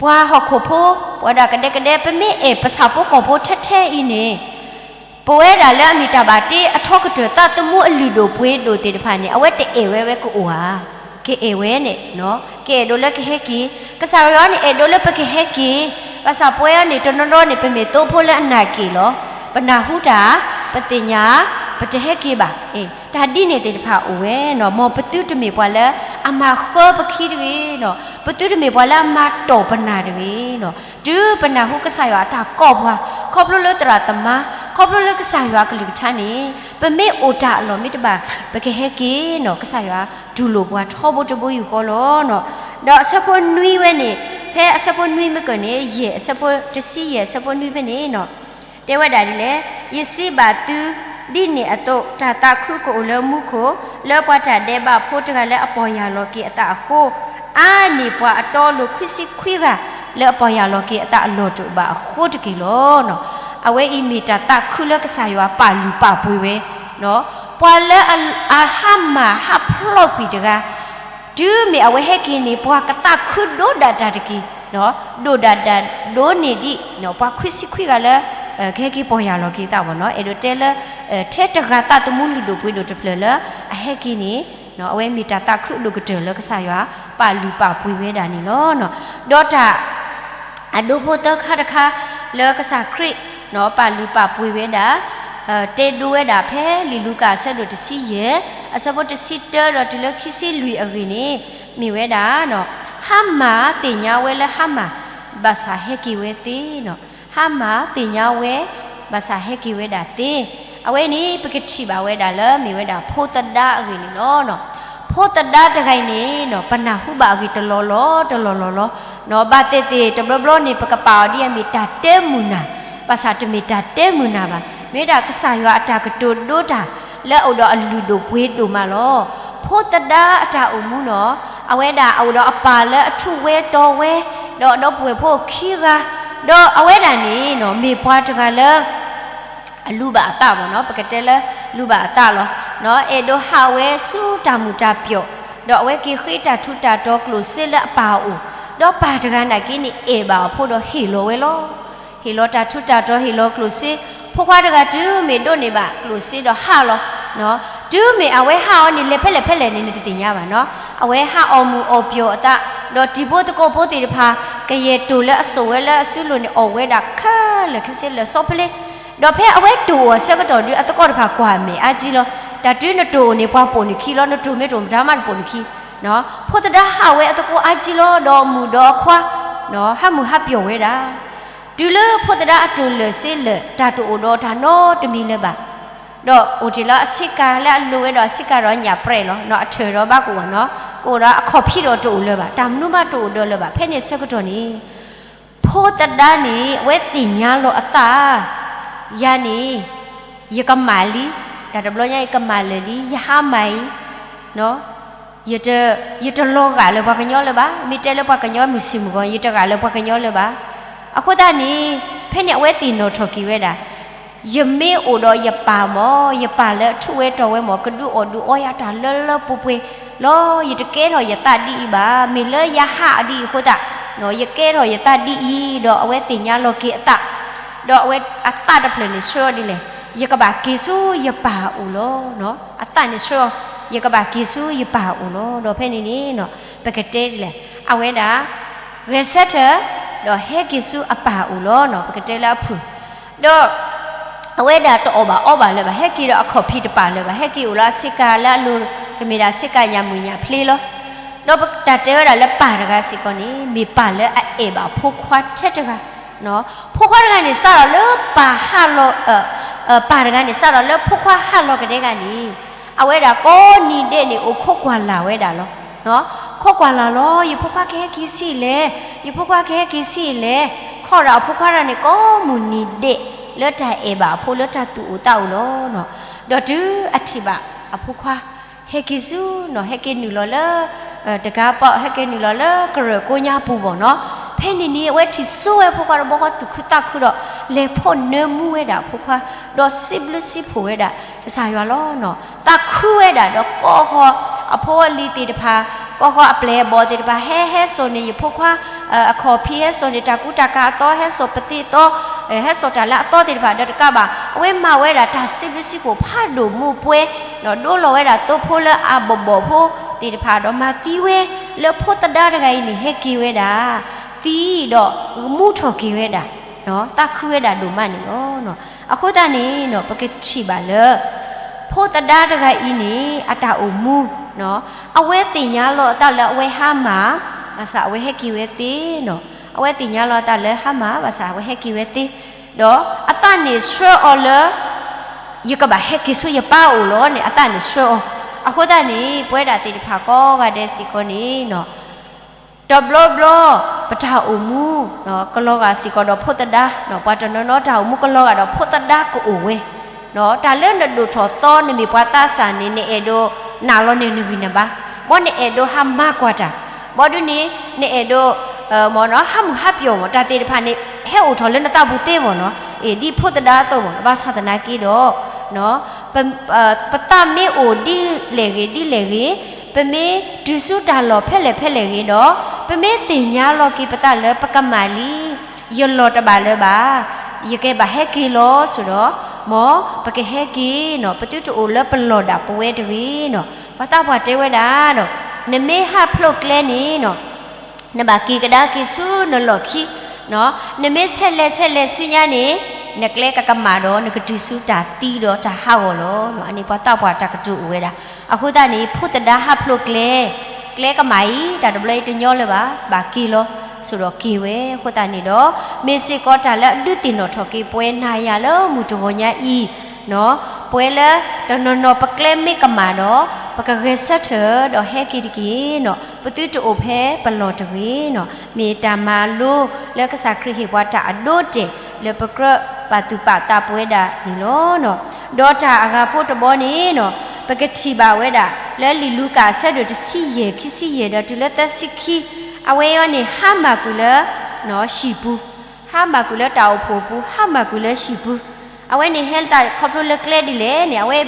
ပှၤဟီၣ်ခိၣ်ဖိ ပဝဲဒၣ်ကဒဲကဒဲ ပမ့ၢ်အဲၣ်ပဆၣ်ဖိကီၢ်ဖိထဲထဲအံၤန့ၣ် ပဝဲဒၣ်လၢအမ့ၢ်တၢ်ဘၣ်တ့အထီကတၢၢ် သးသမူအလုၢ်ဒိၣ်ပှ့ၤဒိၣ်သ့ၣ်တဖၣ်န့ၣ် အဝဲတအဲၣ်ဝဲဝဲကအိၣ်ဧါ. ကအဲၣ်ဝဲန့ၣ်, ကအဲၣ်ဒိးလၢကဟဲက့ၤ, ကစၢ်ယွၤန့ၣ် အဲၣ်ဒိးလၢပကဟဲက့ၤ, ဘၣ်ဆၣ်ပဝဲန့ၣ် တနီၤနီၤန့ၣ် ပမ့ၢ်သိဖိလၢအနာ်က့ၣ်လီၤ. ပနၢ်ဟူတၢ်, ပသ့ၣ်ညါ, ပတဟဲက့ၤဘၣ်. တၢ်ဒ်န့ၣ်သ့ၣ်တဖၣ်အိၣ်ဝဲန့ၣ်, မ်ပသုတမ့ၢ်ပှၤလၢအမၤဃၢပခံတဂ့ၤ, ပသုတမ့ၢ်ပှၤလၢအမၤတီၢ်ပနၢ်တဂ့ၤ. တုၤပနၢ်ဟူကစၢ်ယွၤအတၢ်ကိးပှၤ, ခီဖျိလၢသရၣ်သမါ, ခီဖျိလၢကစၢ်ယွၤအကလုၢ်ကထါန့ၣ်, ပမ့ၢ်အိၣ်တၢ်အလီၢ်မ့ၢ်တဘၣ်, ပကဟဲက့ၤန့ၣ်, ကစၢ်ယွၤတူၢ်လိာ်ပှၤထီဘိတဘိယူၢ်ဃီလီၤ. ဒီးအဆၢဖိနွံဝဲန့ၣ်, ဖဲအဆၢဖိနွံမ့ၢ်ကန့ၣ်, ယဲၢ်အဆၢဖိတဆံယဲၢ် အဆၢဖိနွံဖဲန့ၣ်, တဲဝဲဒၣ်ဒ်လဲၣ်, ယစံးဘၣ်သု, ဒ်န့ၣ်အသိး တၢ်သးခုကအိၣ်လၢမူခိၣ်, လၢပှၤတၢ်ဒဲးဘးဖိတဂၤလၢအပီၢ်ယၢ်လီၤက့ၤအသးအဃိ, အါန့ၢ်ပှၤအတီအလိၤခွံဆံခွံဂၤ လၢအပီၢ်ယၢ်လီၤက့ၤအသးအလီၢ်တအိၣ်ဘၣ်အဃိတက့ၢ်လီၤ. အဝဲအံၤမ့ၢ်တၢ်သးခုလၢကစၢ်ယွၤပာ်လုၢ်ပာ်ပှ့ၤဝဲ, ပှၤလၢအဟးမၤဟးဖျိးကွံာ်တဂၤ, တုၤမ့ၢ်အဝဲဟဲက့ၤန့ၣ် ပှၤကသးခုဒိၣ်ဒၣ်တၢ်တက့ၢ်, ဒိၣ်ဒၣ်ဒၣ်ဒိၣ်န့ၢ်ဒံး ပှၤခွံဆံခွံဂၤလၢ ကဟဲက့ၤပီၢ်ယၢ်လီၤက့ၤသးဘၣ်န့ၣ်, အဲၣ်ဒိးတဲလၢ ထဲတဂၤသးသမူလုၢ်ဒိၣ်ပှ့ၤဒိၣ်တဖျၢၣ်လၢအဟဲက့ၤန့ၣ်, အဝဲမ့ၢ်တၢ်သးခုဒိၣ်ကတၢၢ်လၢကစၢ်ယွၤပာ်လုၢ်ပာ်ပှ့ၤဝဲဒၣ်န့ၣ်လီၤ. ဒီးတၢ် အဒိဖိသၢခါတခါ လၢကစၢ်ခရံာ် ပာ်လုၢ်ပာ်ပှ့ၤဝဲဒၣ်, တဲဒိဝဲဒၣ်ဖဲလံာ်လူၤကၣ်အဆၢဒိၣ်တဆံယဲၢ် အဆၢဖိတဆံတၢဒီးတုၤလၢခံဆံလွံၢ်အဂ့ၢ်န့ၣ်, မ့ၢ်ဝဲဒၣ်, ဟါမၢ်သ့ၣ်ညါဝဲလၢဟါမၢ်, ဘၣ်ဆၣ်ဟဲက့ၤဝဲသ့, ဟါမၢ်သ့ၣ်ညါဝဲ, ဘၣ်ဆၣ်ဟဲက့ၤဝဲဒၣ်သ့. အဝဲန့ၣ် ပကထံၣ်ဘၣ်ဝဲဒၣ်လၢမ့ၢ်ဝဲဒၣ်ဖိသဒါအဂ့ၢ်န့ၣ်လီၤ. ဖိသဒါတဂၤအံၤန့ၣ် ပနၢ်ဟူဘၣ်အဂ့ၢ်တလီၢ်လီၢ် တလီၢ်လီၢ်လီၤ. ဘၣ်သ့ၣ်သ့ၣ်တဘျီဘျီန့ၣ် ပကပာ်အီၤဒ်အမ့ၢ်တၢ်တဲမုာ်နၤ, ဘၣ်ဆၣ်တမ့ၢ်တၢ်တဲမုာ်နၤဘၣ်. မ့ၢ်ဝဲဒၣ်ကစၢ်ယွၤအတၢ်ကတိၤဒိတၢ် လၢအအိၣ်ဒီးအလုၢ်ဒိၣ်ပှ့ၤဒိၣ်မးလီၤ. ဖိသဒါအတၢ်အိၣ်မူန့ၣ်, အဝဲဒၣ်အအိၣ်ဒီးအပၢ်လၢအထူးဝဲတီၤဝဲ, ဒီးဒီပုၢ်ဝဲၢ်ဖိခံဂၤ, ဒီးအဝဲဒၣ်န့ၣ် မ့ၢ်ပှၤတဂၤလၢ အလူဘၣ်အသးဘၣ်န့ၣ်, ပကတဲလၢလူဘၣ်အသးလီၤ. အဲၣ်ဒိးဟးဝဲဆူတၢ်မုာ်တၢ်ပျီၣ်, ဒီးအဝဲက့ၤဃ့တၢ်ထူးတၢ်တီၤကျိၣ်စ့လၢအပၢ်အအိၣ်, ဒီးပၢ်တဂၤနာ်က့န့ၣ် အဲၣ်ဘၣ်အဖိဒီးဟ့ၣ်လီၤဝဲလီၤ. ဟ့ၣ်လီၤတၢ်ထူးတၢ်တီၤ ဟ့ၣ်လီၤကျိၣ်စ့, ဖိခွါတဂၤတုၤမ့ၢ်ဒိးန့ၢ်ဘၣ်ကျိၣ်စ့ဒီးဟးလီၤ. တုၤမ့ၢ်အဝဲဟးအီၤန့ၣ် လဲၤဖဲလဲၣ်ဖဲလဲၣ်န့ၣ် နတသ့ၣ်ညါဘၣ်န့ၣ်, အဝဲဟးအီၣ်မုာ်အီၣ်ပျီၣ်အသး, ဒီးတံၤဖိသကိးဖိသ့ၣ်တဖၣ် ကယဲၢ်တိၢ်လၢအစိာ်ဝဲလၢအစုလိၤန့ၣ် အီၣ်ဝဲဒၣ်ခဲလၢာ်ခဲဆ့လၢာ်စီဖျ့, ဒီးဖဲအဝဲတိၢ်အီၤအဆၢကတီၢ်ဒုး အသကိးတဖၣ်ကွၢ်မဲာ်အါကံလီၤ. တၢ်တုၤနတိၢ်အီၤန့ၣ် ပှၤပိာ်နခံလီၤ, နတိၢ်မ့ၢ်တိၢ်မတၤမးတပိာ်နခံ. ဖိသဒါဟးဝဲအသကိးအါကံလီၤ, ဒီးမုၣ်ဒီးအခွါ ဟးမုာ်ဟးပျီၣ်ဝဲဒၣ်. တုၤလၢဖိသဒါအတိၢ်လၢာ်စ့လၢာ် တၢ်တအိၣ်ဒီးတၢ်နီတမံၤလၢၤဘၣ်, ဒီးအိၣ်တ့ၢ်လၢအဆ့ကၤလၢအလိၤဝဲဒီးအဆ့ကၤဒီးညၣ်ပြဲးလီၤ. အထၢၣ်ဒီးဘၣ်ကအိၣ်န့ၣ်, ကအိၣ်ဒီးအခီၣ်ဖံးဒီးတအိၣ်လၢၤဘၣ်, တၢ်မနုၤမးတအိၣ်ဒီးလၢၤဘၣ်. ဖဲန့ၣ်အဆၢကတီၢ်န့ၣ် ဖိသဒါန့ၣ် အဝဲသ့ၣ်ညါလီၤအသး, ယၤန့ၣ် ယကမၣ်လံ, တၢ်တဘျီညါ ယကမၣ်လၢာ်လံ, ယဟါမၢ်အံၤ, ယတလီၤဂာ်လၢပှၤကညီလၢၤဘၣ်. မ့ၢ်တဲလၢပှၤကညီမုၢ်ဆ့ၣ်မုၢ်ဂီၤ ယတဂာ်လၢပှၤကညီလၢၤဘၣ်. အဃိသတးန့ၣ် ဖဲန့ၣ်အဝဲသ့ၣ်နီၣ်ထီၣ်က့ၤဝဲဒၣ်, ယမ့ၢ်အိၣ်ဒီးယပၢ်မၢ်, ယပၢ်လၢအထူးဝဲတီၤဝဲမၢ် ကဒုးအီၣ်ဒုးအီယၤတၢ်လၢလၢပှဲၤပှဲၤလီၤ. ယတကဲထီၣ်ယသးဒ်အံၤဘၣ်. မ့ၢ်လၢယဟးအီၤဒ်အံၤအဃိသတး, ယကဲထီၣ်ယသးဒ်အံၤ, ဒီးအဝဲသ့ၣ်ညါလီၤက့ၤအသး, ဒီးအဝဲအသးတဖျၢၣ်န့ၣ်ဆှၢအီၤဒ်လဲၣ်, ယကဘၣ်က့ၤဆူယပၢ်အအိၣ်လီၤ. အသးန့ၣ်ဆှၢအီၤ, ယကဘၣ်က့ၤဆူယပၢ်အအိၣ်လီၤ. ဒီးဖဲန့ၣ်န့ၣ် ပကတဲဒ်လဲၣ်, အဝဲဒၣ် ဂဲၤဆၢထၢၣ် ဒီးဟဲက့ၤဆူအပၢ်အအိၣ်လီၤ. ပကတဲလၢအဖုၣ်, ဒီး အဝဲဒၣ်တအီၣ်ဘၣ်အီဘၣ်လၢၤဘၣ်, ဟဲက့ၤဒီးအခီၣ်ဖံးတပာ်လၢၤဘၣ်, ဟဲက့ၤအိၣ်လၢအဆ့ကၤလၢအလိၤ, ကမ့ၢ်ဒၣ်ဆ့ကၤညၣ်မုၢ်ညၣ်ဖျ့လီၤ. ဒီးတၢ်တဲဝဲဒၣ်လၢပၢ်တဂၤစ့ၢ်ကီးန့ၣ် မ့ၢ်ပၢ်လၢအအဲၣ်ဘၣ်ဖိခွါထဲတဂၤ, ဖိခွါတဂၤန့ၣ် စးထီၣ်လၢပၢ်ဟးလီၤ, ပၢ်တဂၤန့ၣ် စးထီၣ်လၢဖိခွါဟးလီၤကဒဲကဒဲန့ၣ်, အဝဲဒၣ်ကိးနံၤဒဲးန့ၣ် အိၣ်ခိးကွၢ်လၢ်ဝဲဒၣ်လီၤ. ခိးကွၢ်လၢ်လီၤ, ယဖိခွါကဟဲက့ၤဆံးလဲၣ်, ယဖိခွါကဟဲက့ၤဆံးလဲၣ်, ခီဒီးအဖိခွါတဂၤန့ၣ် ကိးမုၢ်နံၤဒဲး လၢတၢ်အဲၣ်ဘၣ်အဖိလၢတၢ်သူၣ်အိၣ်သးအိၣ်လီၤ. ဒီးတုၤအထံၣ်ဘၣ်အဖိခွါ ဟဲက့ၤဆူ, ဟဲက့ၤနုာ်လီၤလၢ တကးပီး ဟဲက့ၤနုာ်လီၤလၢကရၢၢ်ကိးညါပူၤဘၣ်န့ၣ်, ဖဲန့ၣ်န့ၣ် အဝဲထံၣ်ဆိဝဲအဖိခွါတဘျီဃီ သူၣ်ခုသးခုဒီး လဲၤဖီၣ်နၢမူဝဲဒၣ်အဖိခွါ, ဒီးစံးဘျုးစံးဖှိၣ်ဝဲဒၣ်ကစၢ်ယွၤလီၤ. သးခုဝဲဒၣ်ဒီးကိးဃီၤအဖိအလံၤသ့ၣ်တဖၣ်, ကိးဃီၤအပျဲၢ်အဘီၣ်သ့ၣ်တဖၣ် ဟဲဟဲစိာ်န့ၢ်ယဖိခွါ, အခီၣ်ဖံးဟဲစိာ်န့ၢ် တၢ်ကူတၢ်ကၤအသီ ဟဲစိာ်ပသံးအသီ, ဟဲစိာ်တၢ်လၢအသီသ့ၣ်တဖၣ်ဒီးတကးဘၣ် အဝဲမၤဝဲဒၣ်တၢ်စံးဘျုးစံးဖှိၣ်ဖးဒိၣ်မိၢ်ပှဲၤ, ဒိလီၤဝဲဒၣ်သိဖိလၢအဘီၣ်ဘီၣ်ဖိ သ့ၣ်တဖၣ်ဒီးမၤသံဝဲ လၢဖိသဒါတဂၤအံၤန့ၣ် ဟဲက့ၤဝဲဒၣ် သံဒီးမူထီၣ်က့ၤဝဲဒၣ်, သးခုဝဲဒၣ်ဒိၣ်မးန့ၣ်လီၤ. အဃိသတးန့ၣ် ပကထံၣ်ဘၣ်လၢ ဖိသဒါတဂၤအံၤန့ၣ် အတၢ်အိၣ်မူ အဝဲသ့ၣ်ညါလီၤအသးလၢအဝဲဟါမၢ် ဘၣ်ဆၣ်အဝဲဟဲက့ၤဝဲသ့နီၤ, အဝဲသ့ၣ်ညါလီၤအသးလၢဟါမၢ် ဘၣ်ဆၣ်အဝဲဟဲက့ၤဝဲသ့, ဒီးအသးန့ၣ်ဆှၢအီၤလၢ ယကဘၣ်ဟဲက့ၤဆူယပၢ်အအိၣ်လီၤန့ၣ် အသးန့ၣ်ဆှၢအီၤ, အဃိသတးန့ၣ် ပဝဲဒၣ်သ့ၣ်တဖၣ်ကိးဂၤဒဲးစ့ၢ်ကီးန့ၣ် တဘျီဘျီ ပတၢ်အိၣ်မူ ကလီၤဂာ်စ့ၢ်ကီးဒီးဖိသဒါ, ပှၤတနီၤနီၤတၢ်အိၣ်မူကလီၤဂာ်ဒီးဖိသဒါ ကအိၣ်ဝဲ, တၢ်လၢနဒိၣ်ထီၣ်သီ နမ့ၢ်ပှၤသးစၢ်န့ၣ် နအဲၣ်ဒိးနာ်လီၤန့ၢ်နဂံၢ်နဘါ, ဘီနအဲၣ်ဒိးဟးမၤကွၢ်တၢ်, ဘီဒုန့ၣ် နအဲၣ်ဒိး ဟးမုာ်ဟးပျီၣ်မး တၢ်သ့ၣ်တဖၣ်န့ၣ် ဟဲအိၣ်ထီၣ်လၢနသးပူၤသ့မးနီၤ, ဒ်ဖိသဒါအသိးမး, ဘၣ်ဆၣ်သနာ်က့ဒီး ပသးမ့ၢ်အိၣ်ဒ်လဲၣ်ဂ့ၤ ဒ်လဲၣ်ဂ့ၤ, ပမ့ၢ်တုၤဆူတၢ်လီၢ်ဖဲလဲၣ်ဖဲလဲၣ်ဂ့ၤဒီး ပမ့ၢ်သ့ၣ်ညါလီၤက့ၤပသးလၢပကမၣ်လံ, ယလီၢ်တဘၣ်လၢၤဘၣ်, ယကဘၣ်ဟဲက့ၤလီၤဆိဒီး, မ်ပကဟဲက့ၤနီၤ, ပသုတအိၣ်လၢပလီၢ်ဒၣ်ပဝဲတဂ့ၤနီၤ, ပှၤသးပှၢ်တဲဝဲဒၣ်ဒီး, နမ့ၢ်ဟးဖျိးကျဲန့ၣ်နီၤ နဘၣ်က့ၤကဒါက့ၤဆူနလီၢ်ခံ, နမ့ၢ်ဆဲးလဲၤဆဲးလဲၤဆူညါန့ၣ်, နကျဲကကမၣ်ဒီး နကတုၤဆူတၢ်သံဒီးတၢ်ဟးဂီၤလီၤ. အန့ၣ်ပှၤသးပှၢ်တၢ်ကတိၤအိၣ်ဝဲဒၣ်. အဃိသတးန့ၣ် ဖိသဒါဟးဖျိးကျဲ, ကျဲကမၣ်အံၤ တၢ်တဘျီအံၤတညီလၢၤဘၣ်, ဘၣ်က့ၤလီၤ, ဆိဒီးက့ၤဝဲ. အဃိသတးန့ၣ်ဒီး မ့ၢ်စ့ၢ်ကီးတၢ်လၢအဒုးသ့ၣ်နီၣ်ထီၣ်က့ၤပဝဲနၤယၤလၢမုၢ်တဂီၤညါအံၤ ပှၤလၢတနီၤနီၤပကျဲမ့ၢ်ကမၣ်ဒီး ပကဂဲၤဆၢထၢၣ်ဒီးဟဲက့ၤတက့ၢ်နီၤ, ပသုတအိၣ်ဖဲပလီၢ်တဂ့ၤနီၤ, မ့ၢ်တၢ်မၤလိလၢကစၢ်ခရံာ်ဟ့ၣ်ပှၤတၢ်အဒိအတဲာ်လၢပကြၢးပာ်သူၣ်ပာ်သးပဝဲဒၣ်န့ၣ်လီၤ. ဒီးတၢ်အဂၤဖိတဘီန့ၣ်နီၤ, ပကထံၣ်ဘၣ်ဝဲဒၣ် လၢလံာ်လူၤကၣ်အဆၢဒိၣ်တဆံယဲၢ် ခံဆံယဲၢ်ဒီးတုၤလၢသၢဆံခံ, အဝဲအံၤန့ၣ် ဟါမၢ်ကွံာ်လၢ ဟံၣ်ပူၤ, ဟါမၢ်ကွံာ်လၢတၢ်အိၣ်ဖှိၣ်ပူၤ, ဟါမၢ်ကွံာ်လၢဟံၣ်ပူၤ, အဝဲန့ၣ်ဟဲလၢတၢ်ခီဖျိလၢကျဲဒ်လဲၣ်န့ၣ် အဝဲ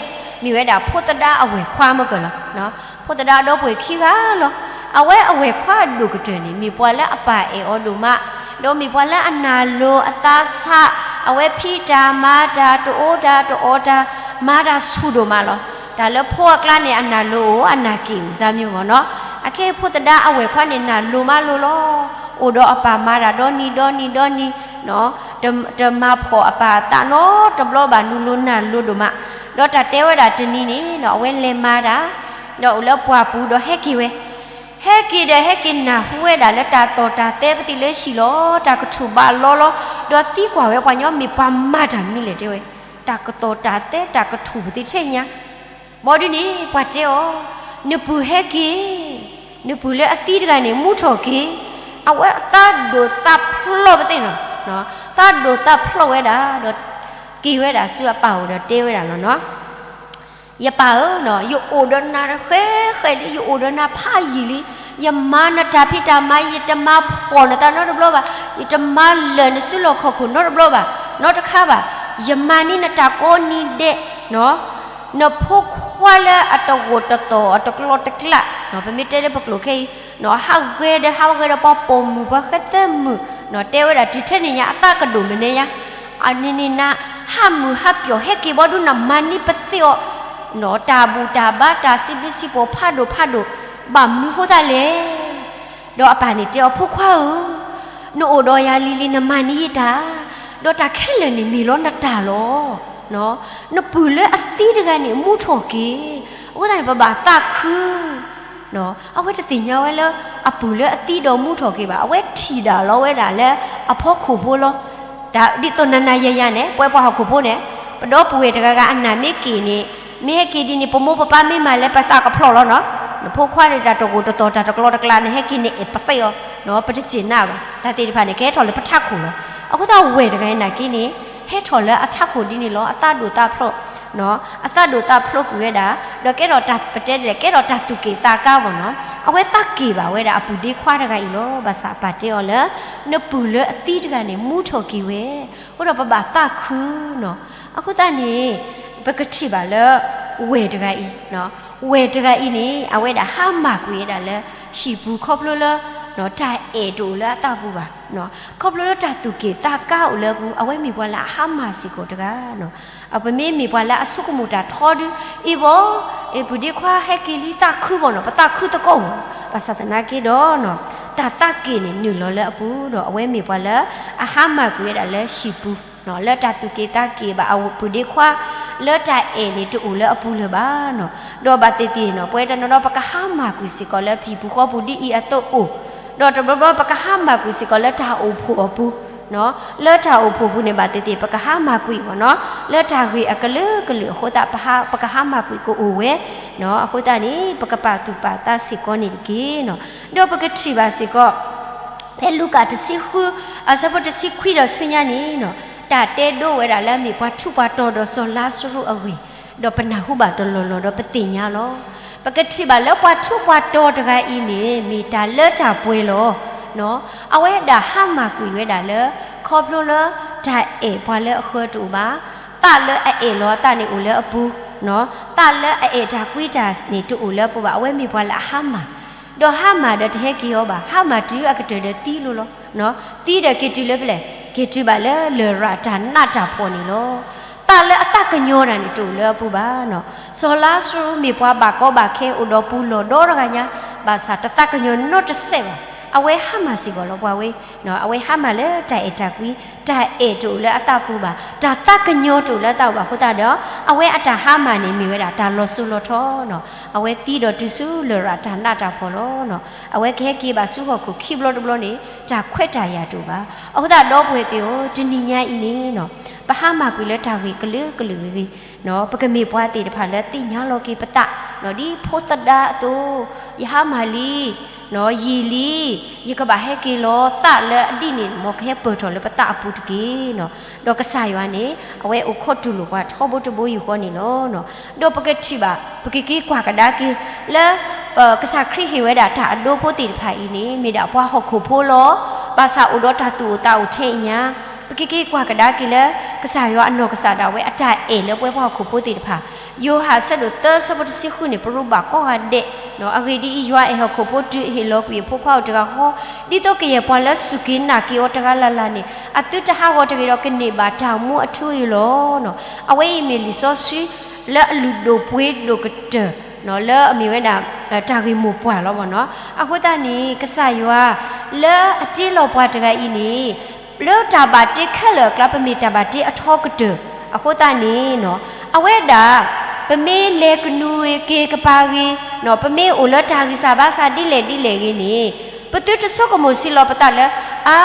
မ့ၢ်ဝဲဒၣ်ဖိသဒါအဝဲၢ်ခွါမ့ၢ်ကလီၤ, ဖိသဒါဒီပုၢ်ဝဲၢ်ခံဂၤလီၤ. အဝဲအဝဲၢ်ခွါအဒိၣ်ကတၢၢ်န့ၣ် မ့ၢ်ပှၤလၢအပၢ်အဲၣ်အီၤဒိၣ်မး, ဒီးမ့ၢ်ပှၤလၢအနာ်လိၤအသးဆး, အဝဲဖံးတၢ်မၤတၢ် တအိၣ်တၢ်တအီၣ်တၢ်, မၤတၢ်ဆူၣ်ဒိၣ်မးလီၤ. တၢ်လၢဖိအကျါန့ၣ် အနာ်လိၤအိၣ် အနာ်က့ၣ်အိၣ် စၢ်မံမီၢ်နီၤ, အခဲအံၤဖိသဒါအဝဲၢ်ခွါန့ၣ် နာ်လိၤမးလိၤလီၤ. အိၣ်ဒီးအပၢ်မၤတၢ်ဒီနံၤဒီနံၤဒီနံၤ, တမၤဖှီၣ်အပၢ်အသးနီတဘျီဘၣ်, နုာ်လိၤနာ်လိၤဒိၣ်မး, ဒီးတၢ်တဲဝဲဒၣ်တနံၤန့ၣ် အဝဲလဲၤမၤတၢ်, ဒီးအိၣ်လၢပှၢ်ပူၤဒီးဟဲက့ၤဝဲ, ဟဲက့ၤဒီးဟဲက့ၤနၢ်ဟူဝဲဒၣ်လၢတၢ်သီၣ်တၢ်သဲ ပသံးလၢဟံၣ်လီၤ, တၢ်ကထူၣ်ဘးလီလီၤ, ဒီးသံကွၢ်ဝဲပှၤညီ မ့ၢ်ပှၤမၤတၢ်မနုၤလဲၣ်တဲဝဲ, တၢ်ကသီၣ်တၢ်သဲ တၢ်ကထူၣ်ပသံးထဲညါ ဘီဒုန့ၣ် ပှၤတဲအီၤ, နပုၢ်ဟဲက့ၤ, နပုၢ်လၢအသံတဂၤန့ၣ် မူထီၣ်က့ၤ, အဝဲသးဒိၣ်သးဖျိးပသ့ၣ်နီၤ, သးဒိၣ်သးဖျိးဝဲဒၣ်ဒီး က့ၤဝဲဒၣ်ဆူအပၢ်အိၣ်ဒီးတဲဝဲဒၣ်လီၤနီၤ. ယပၢ်ဧၢ, ယအိၣ်ဒီးနၤဃဲဃဲလံ, ယအိၣ်ဒီးနၤဖးယံာ်လံ, ယမၤနတၢ်ဖံးတၢ်မၤ, ယတမၤဖှီၣ်နသးနီတဘျီဘၣ်, ယတမၤလၢာ်နစုလီၢ်ခီၣ်ခိၣ်နီတဘျီဘၣ်, နီတခါဘၣ်, ယမၤန့ၢ်နတၢ်ကိးနံၤဒဲး, နဖိခွါလၢအတဂိာ်တသီၣ် အတကျီတကျး, ပမ့ၢ်တဲလၢပကျိာ်ခဲအံၤ, ဟးဂဲၤဒီးဟးဂဲၤဒီးပှၤပိာ်မုၣ်ပှၤဃဲသဲမုၣ်, တဲဝဲဒၣ်တုၤထဲန့ၣ်ညါ အသးကဒိၣ်မနုၤညါ, အန့ၣ်န့ၣ်နၤ ဟးမုာ်ဟးပျီၣ်ဟဲက့ၤဘီဒု နမၤန့ၢ်ပသ့ၣ်အီၤ, တၢ်ဘူၣ်တၢ်ဘါတၢ်စံးဘျုးစံးဖှိၣ်ဖးဒိၣ်ဖးဒိၣ်, ဘၣ်မနုၤဃိသတးလဲၣ်. ဒီးအပၢ်န့ၣ်တဲအီၤ ဖိခွါဧၢ, နအိၣ်ဒီးယၤလံၤလံၤ နမၤန့ၢ်ယတၢ်, ဒီးတၢ်ခဲလၢာ်န့ၣ်မ့ၢ်လီၤနတၢ်လီၤ. နပုၢ်လၢအသံတဂၤန့ၣ် မူထီၣ်က့ၤ, အဃိသတးန့ၣ် ပဘၣ်သးခု အဝဲတသ့ၣ်ညါဝဲလၢ အပုၢ်လၢအသံဒီးမူထီၣ်က့ၤဘၣ်, အဝဲထံၣ်ဒၣ်လီၤဝဲဒၣ်လၢအဖီခိၣ်ဖိလီၤ. ဒ်သိးနၤနၤယၤယၤန့ၣ် ပဝဲပှၤဟီၣ်ခိၣ်ဖိန့ၣ် ပဒီပုၢ်ဝဲၢ်တဂၤဂၤအနၢ်မ့ၢ်က့ၤန့ၣ်, မ့ၢ်ဟဲက့ၤဒ်န့ၣ် ပမိၢ်ပပၢ်မ့ၢ်မၤလဲၣ် ပသးကဖျိးလီၤနီၤ. နဖိခွါန့ၣ် တၢ်တဂိာ်တသီၣ် တၢ်တကျီတကျးန့ၣ် ဟဲက့ၤန့ၣ် အဲၣ်ပသ့ၣ်အီၤ, ပတစ့ၢ်နာ်ဘၣ်. တၢ်သ့ၣ်တဖၣ်န့ၣ် ကဟဲထီၣ်လၢပထးခိၣ်လီၤ. အဃိသတးဝဲၢ်တဂၤအံၤနာ်က့န့ၣ် ဟဲထီၣ်လၢအထးခိၣ်ဒ်န့ၣ်လီၤ. အသးဒိၣ်သးဖျိး အသးဒိၣ်သးဖျိးကွံာ်ဝဲဒၣ်, ဒီးကဲထီၣ်တၢ်ပတဲဒ်လဲၣ် ကဲထီၣ်တၢ်သူၣ်က့ၣ်သးကါမ့ၢ်နီၤ. အဝဲသးက့ၣ်ဘၣ်ဝဲဒၣ်အပုၢ်ဒ့ခွါတဂၤအံၤလီၤ. ဘၣ်ဆၣ်အပၢ်တဲအီၤလၢ နပုၢ်လၢအသံတဂၤန့ၣ် မူထီၣ်က့ၤဝဲ, အဃိဒီးပဘၣ်သးခုနီၤ. အဃိသတးန့ၣ် ပကထံၣ်ဘၣ်လၢ ဝဲၢ်တဂၤအံၤ, ဝဲၢ်တဂၤအံၤန့ၣ် အဝဲဒၣ်ဟါမၢ်ကွံာ်ဝဲဒၣ်လၢ ဟံၣ်ပူၤခီဖျိလၢ တၢ်အဲၣ်တအိၣ်လၢအသးပူၤဘၣ်. ခီဖျိလၢတၢ်သူၣ်က့ၣ်သးကါအိၣ်လၢအပူၤ အဝဲမ့ၢ်ပှၤလၢအဟါမၢ်စ့ၢ်ကီးတဂၤ. ပမ့ၢ်မ့ၢ်ပှၤလၢအဆိကမိၣ်တၢ်ထီဒု အံၤဘီ, ပုၢ်ဒ့ခွါဟဲက့ၤလံသးခုဘၣ်နီၤ, ပသးခုသကိးမး. ဘၣ်ဆၣ်သနာ်က့ဒီး တၢ်သးက့ၣ်န့ၣ်နုာ်လီၤလၢအပူၤဒီး အဝဲမ့ၢ်ပှၤလၢအဟါမၢ်ကွံာ်ဝဲဒၣ်လၢဟံၣ်ပူၤ လၢတၢ်သူၣ်က့ၣ်သးက့ၣ်ဘၣ်အပုၢ်ဒ့ခွါ လၢတၢ်အဲၣ်န့ၣ်တအိၣ်လၢအပူၤလၢၤဘၣ်နီၤ. ဒီးဘၣ်သ့ၣ်သ့ၣ်နီၤ ပဝဲတနီၤဒီး ပကဟါမၢ်ကွံာ်စ့ၢ်ကီးလၢဟံၣ်ပူၤဃီပူၤဒ်အံၤအသိးအိၣ်, ဒီးတဘျီဘျီပကဟါမၢ်ကွံာ်စ့ၢ်ကီးလၢတၢ်အိၣ်ဖှိၣ်အပူၤ, လၢတၢ်အိၣ်ဖှိၣ်ပူၤန့ၣ် ဘၣ်သ့ၣ်သ့ၣ် ပကဟါမၢ်ကွံာ်ဘၣ်နီၤ, လၢတၢ်ဂ့ၢ်အကလုာ်ကလုာ်အဃိသတး ပကဟါမၢ်ကွံာ်ကအိၣ်ဝဲ, အဃိသတးန့ၣ် ပကပာ်သူၣ်ပာ်သးစ့ၢ်ကီးန့ၣ်တက့ၢ်နီၤ. ဒီးပကထံၣ်ဘၣ်စ့ၢ်ကီး ဖဲလူၤကၣ်တဆံဃု အဆၢဖိတဆံခွံဒီးဆူညါန့ၣ်နီၤ, တၢ်တဲဒိဝဲဒၣ်လၢမ့ၢ်ပှၤထူးပှၤတီၤဒီးစီၤလါစရူးအဂ့ၢ်, ဒီးပနၢ်ဟူဘၣ်တလီၢ်လီၢ်ဒီးပသ့ၣ်ညါလီၤ. ပကထံၣ်ဘၣ်လၢပှၤထူးပှၤတီၤတဂၤအံၤန့ၣ် မ့ၢ်တၢ်လၢတၢ်ပှဲၤလီၤ. အဝဲဒၣ်ဟါမၢ်ကွံာ်ဝဲဒၣ်လၢ ခီဖျိလၢတၢ်အဲၣ်ပှၤလၢအဃၢၤတအိၣ်ဘၣ်, သးလၢအအဲၣ်လီၤအသးန့ၣ်အိၣ်လၢအပူၤ, သးလၢအအဲၣ်တၢ်ကွံတၢ်န့ၣ်တအိၣ်လၢအပူၤဘၣ်, အဝဲမ့ၢ်ပှၤလၢအဟါမၢ်, ဒီးဟါမၢ်ဒီးတဟဲက့ၤအီၤဘၣ်, ဟါမၢ်တုၤအကတၢၢ်ဒီးသံလိၤလီၤ. သံဒီးက့ၤတုၤလၢဖဲလဲၣ်, က့ၤတုၤဘၣ်လၢလရာ်တၢ်နးတၢ်ဖှီၣ်န့ၣ်လီၤ. သးလၢအသးကညီၤတၢ်န့ၣ်တအိၣ်လၢအပူၤဘၣ်နီၤ. စီၤလါစရူးမ့ၢ်ပှၤဘၣ်ကီဘၣ်ခဲအိၣ်ဒီးပူၤလီၢ်ဒီတဂၤညါ, ဘၣ်ဆၣ်တသးကညီၤနီတစဲးဘၣ်, အဝဲဟါမၢ်စ့ၢ်ကီးလီၤပှၤဝဲ, အဝဲဟါမၢ်လၢတၢ်အဲၣ်တၢ်ကွံ, တၢ်အဲၣ်တအိၣ်လၢအသးပူၤဘၣ်, တၢ်သးကညီၤတအိၣ်လၢအသးပူၤဘၣ်အဃိသတးဒီး အဝဲအတၢ်ဟါမၢ်န့ၣ်မ့ၢ်ဝဲဒၣ်တၢ်လီၤစိၤလီၤထီနီၤ. အဝဲသံဒီးတုၤဆူလရာ်တၢ်နးတၢ်ဖှီၣ်လီၤ. အဝဲကဟဲက့ၤဘၣ်ဆူဟီၣ်ခိၣ်ခံဘျီတဘျီန့ၣ် တၢ်ခွဲးတၢ်ယာ်တအိၣ်ဘၣ်. အဃိသတးဒီပုၢ်ဝဲၢ်သ့ၣ်ဧၢ, တနံၤညါအံၤန့ၣ်နီၤ, ပဟါမၢ်ကွံာ်လၢတၢ်ဂ့ၢ်ကလုာ်ကလုာ်ဂ့ၤဂ့ၤ, ပကမ့ၢ်ပှၤသ့ၣ်တဖၣ်လၢသ့ၣ်ညါလီၤက့ၤပသး, ဒ်ဖိသဒါအသိး, ယဟါမၢ်လံ, ယံာ်လံ, ယကဘၣ်ဟဲက့ၤလီၤ, သးလၢအဒ်န့ၣ် မ်ကဟဲပၢၢ်ထီၣ်လၢပသးအပူၤတက့ၢ်နီၤ. ဒီးကစၢ်ယွၤန့ၣ် အဝဲအိၣ်ခိးတူၢ်လိာ်ပှၤထီဘိတဘိယူၢ်ဃီန့ၣ်လီၤ. ဒီးပကထံၣ်ဘၣ် ပကက့ၤကွၢ်ကဒါက့ၤလၢ ကစၢ်ခရံာ်ဟ့ၣ်ဝဲဒၣ်တၢ်အဒိဖိသ့ၣ်တဖၣ်အံၤန့ၣ် မ့ၢ်ဒၣ်ပှၤဟီၣ်ခိၣ်ဖိလီၤ. ဘၣ်ဆၣ်အိၣ်ဒီးတၢ်သူၣ်အိၣ်သးအိၣ်ထဲအံၤညါ, ပကက့ၤကွၢ်ကဒါက့ၤလၢ ကစၢ်ယွၤအနီၢ်ကစၢ်ဒၣ်ဝဲအတၢ်အဲၣ်လၢပဝဲပှၤဟီၣ်ခိၣ်ဖိသ့ၣ်တဖၣ်, ယိၤဟၣ်ဆၢဒိၣ်သၢဆၢဖိတဆံဃုန့ၣ် ပရူးဘၣ်ကိးဂၤဒဲး, အဂ့ၢ်ဒ်အံၤ, ယွၤအဲၣ်ဟီၣ်ခိၣ်ဖိတုၤအဟ့ၣ်လီၤကွံာ်အဖိခွါအိၣ်တဂၤဃီ, ဒ်သိးကယဲၢ်ပှၤလၢစူၢ်က့ၤနာ်က့ၤအီၤတဂၤလၢ်လၢ်န့ၣ် အသုတဟးဂီၤတဂ့ၤဒီးကန့ၢ်ဘၣ်တၢ်မူအထူအယိာ်လီၤ. အဝဲအံၤမ့ၢ်လံာ်စီဆှံ လၢအလုၢ်ဒိၣ်ပှ့ၤဒိၣ်ကတၢၢ် လၢအမ့ၢ်ဝဲဒၣ် တၢ်ဂ့ၢ်မိၢ်ပှၢ်လီၤမ့ၢ်နီၤ. အဃိသတးန့ၣ် ကစၢ်ယွၤ လၢအတ့လီၤပှၤတဂၤအံၤန့ၣ် လၢတၢ်ဘၣ်တ့ခဲလၢာ်အကျါ ပမ့ၢ်တၢ်ဘၣ်တ့အထီကတၢၢ် အဃိသတးန့ၣ် အဝဲဒၣ် ပမ့ၢ်လဲၤကနူၤဂ့ၤက့ၤကပၤဂ့ၤ, ပမ့ၢ်အိၣ်လၢတၢ်ဂံၢ်စၢ်ဘါစၢ်ဒ်လဲၣ်ဒ်လဲၣ်ဂ့ၤန့ၣ် ပသုတဆိကမိၣ်ဆံးလီၤပသးလၢ အါ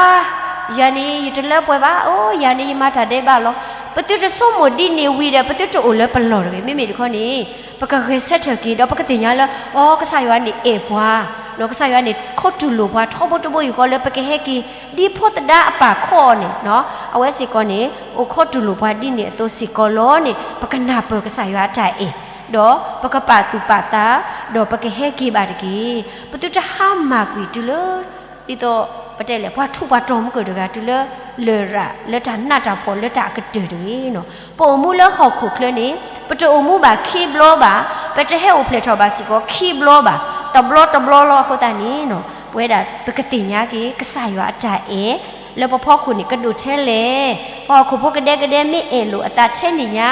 ယၤန့ၣ်ယတလၢပှဲၤဘၣ်, အိ ယၤန့ၣ်ယမၤတၢ်ဒဲးဘးလီၤ. ပသုတဆိကမိၣ်ဒ်န့ၣ်ဝံၤဒီး ပသုတအိၣ်လၢပလီၢ်တဂ့ၤ. မ့မ့ၢ်တခီန့ၣ် ပကဂဲၤဆၢထၢၣ်က့ၤ ဒီးပကသ့ၣ်ညါလၢ အိ ကစၢ်ယွၤန့ၣ်အဲၣ်ပှၤ, ဒီးကစၢ်ယွၤန့ၣ် ခိးတူၢ်လိာ်ပှၤထီဘိတဘိယူၢ်ဃီလၢပကဟဲက့ၤ ဒ်ဖိသဒါအပၢ်ခိးအီၤန့ၣ်, အဝဲစ့ၢ်ကီးန့ၣ် အိၣ်ခိးတူၢ်လိာ်ပှၤဒ်န့ၣ်အသိးစ့ၢ်ကီးလီၤန့ၣ် ပကနၢ်ပၢၢ်ကစၢ်ယွၤအတၢ်အဲၣ်, ဒီးပကပာ်သူၣ်ပာ်သး, ဒီးပကဟဲက့ၤဘၣ်တက့ၢ်. ပသုတဟါမၢ်ကွံာ်တုၤလၢ ဒ်သိး ပတဲလဲၣ် ပှၤထူးပှၤတီၤမုၢ်ကၢၢ်တဂၤ တုၤလၢ လရာ်လၢတၢ်နးတၢ်ဖှီၣ်လၢတၢ်အကတၢၢ်တဂ့ၤနီၤ. ပအိၣ်မူလၢဟီၣ်ခိၣ်ချၢန့ၣ် ပတအိၣ်မူဘၣ်ခံဘျီဘၣ်, ပတဟဲအိၣ်ဖျဲၣ်ထီၣ်ဘၣ်စ့ၢ်ကီးခံဘျီဘၣ်, တဘျီတဘျီလီၤ. အဃိသတးန့ၣ်နီၤ ပဝဲဒၣ်ပကသ့ၣ်ညါက့ၤ ကစၢ်ယွၤအတၢ်အဲၣ် လၢပဖီခိၣ်န့ၣ်ကဒိၣ်ထဲလဲၣ်, ပှၤဟီၣ်ခိၣ်ဖိကဒဲကဒဲမ့ၢ်အဲၣ်လိာ်အသးထဲန့ၣ်ညါ,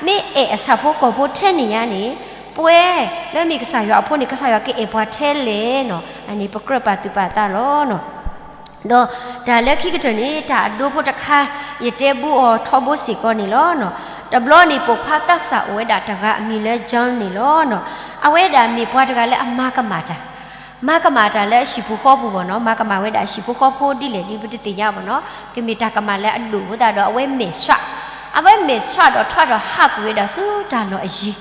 မ့ၢ်အဲၣ်အဆၣ်ဖိကီၢ်ဖိထဲန့ၣ်ညါန့ၣ် ပဝဲလၢမ့ၢ်ကစၢ်ယွၤအဖိန့ၣ် ကစၢ်ယွၤကအဲၣ်ပှၤထဲလဲၣ်နီၤ. အန့ၣ်ပကြၢးပာ်သူၣ်ပာ်သးလီၤ. ဒီးတၢ်လၢခံကတၢၢ်န့ၣ် တၢ်အဒိဖိတခါ ယတဲဘူးအီၤထီဘိစ့ၢ်ကီးန့ၣ်လီၤ. တဘျီန့ၣ် ပိာ်ခွါသးစၢ်အိၣ်ဝဲဒၣ်တဂၤအမံၤလၢ John န့ၣ်လီၤ. အဝဲဒၣ်မ့ၢ်ပှၤတဂၤလၢအမၤကမၣ်တၢ်, မၤကမၣ်တၢ်လၢအဟံၣ်ဖိဃီဖိဘၣ်နီၤ, မၤကမၣ်ဝဲဒၣ်အဟံၣ်ဖိဃီဖိဒ်လဲၣ်ဒ်ပတသ့ၣ်ညါဘၣ်နီၤ, ကမ့ၢ်တၢ်ကမၣ်လၢအဒိၣ်အဃိသတးဒီး အဝဲမဲာ်ဆှး, အဝဲမဲာ်ဆှးဒီးထွးဒီးဟးကွံာ်ဝဲဒၣ်ဆူတၢ်လီၢ်အယံၤ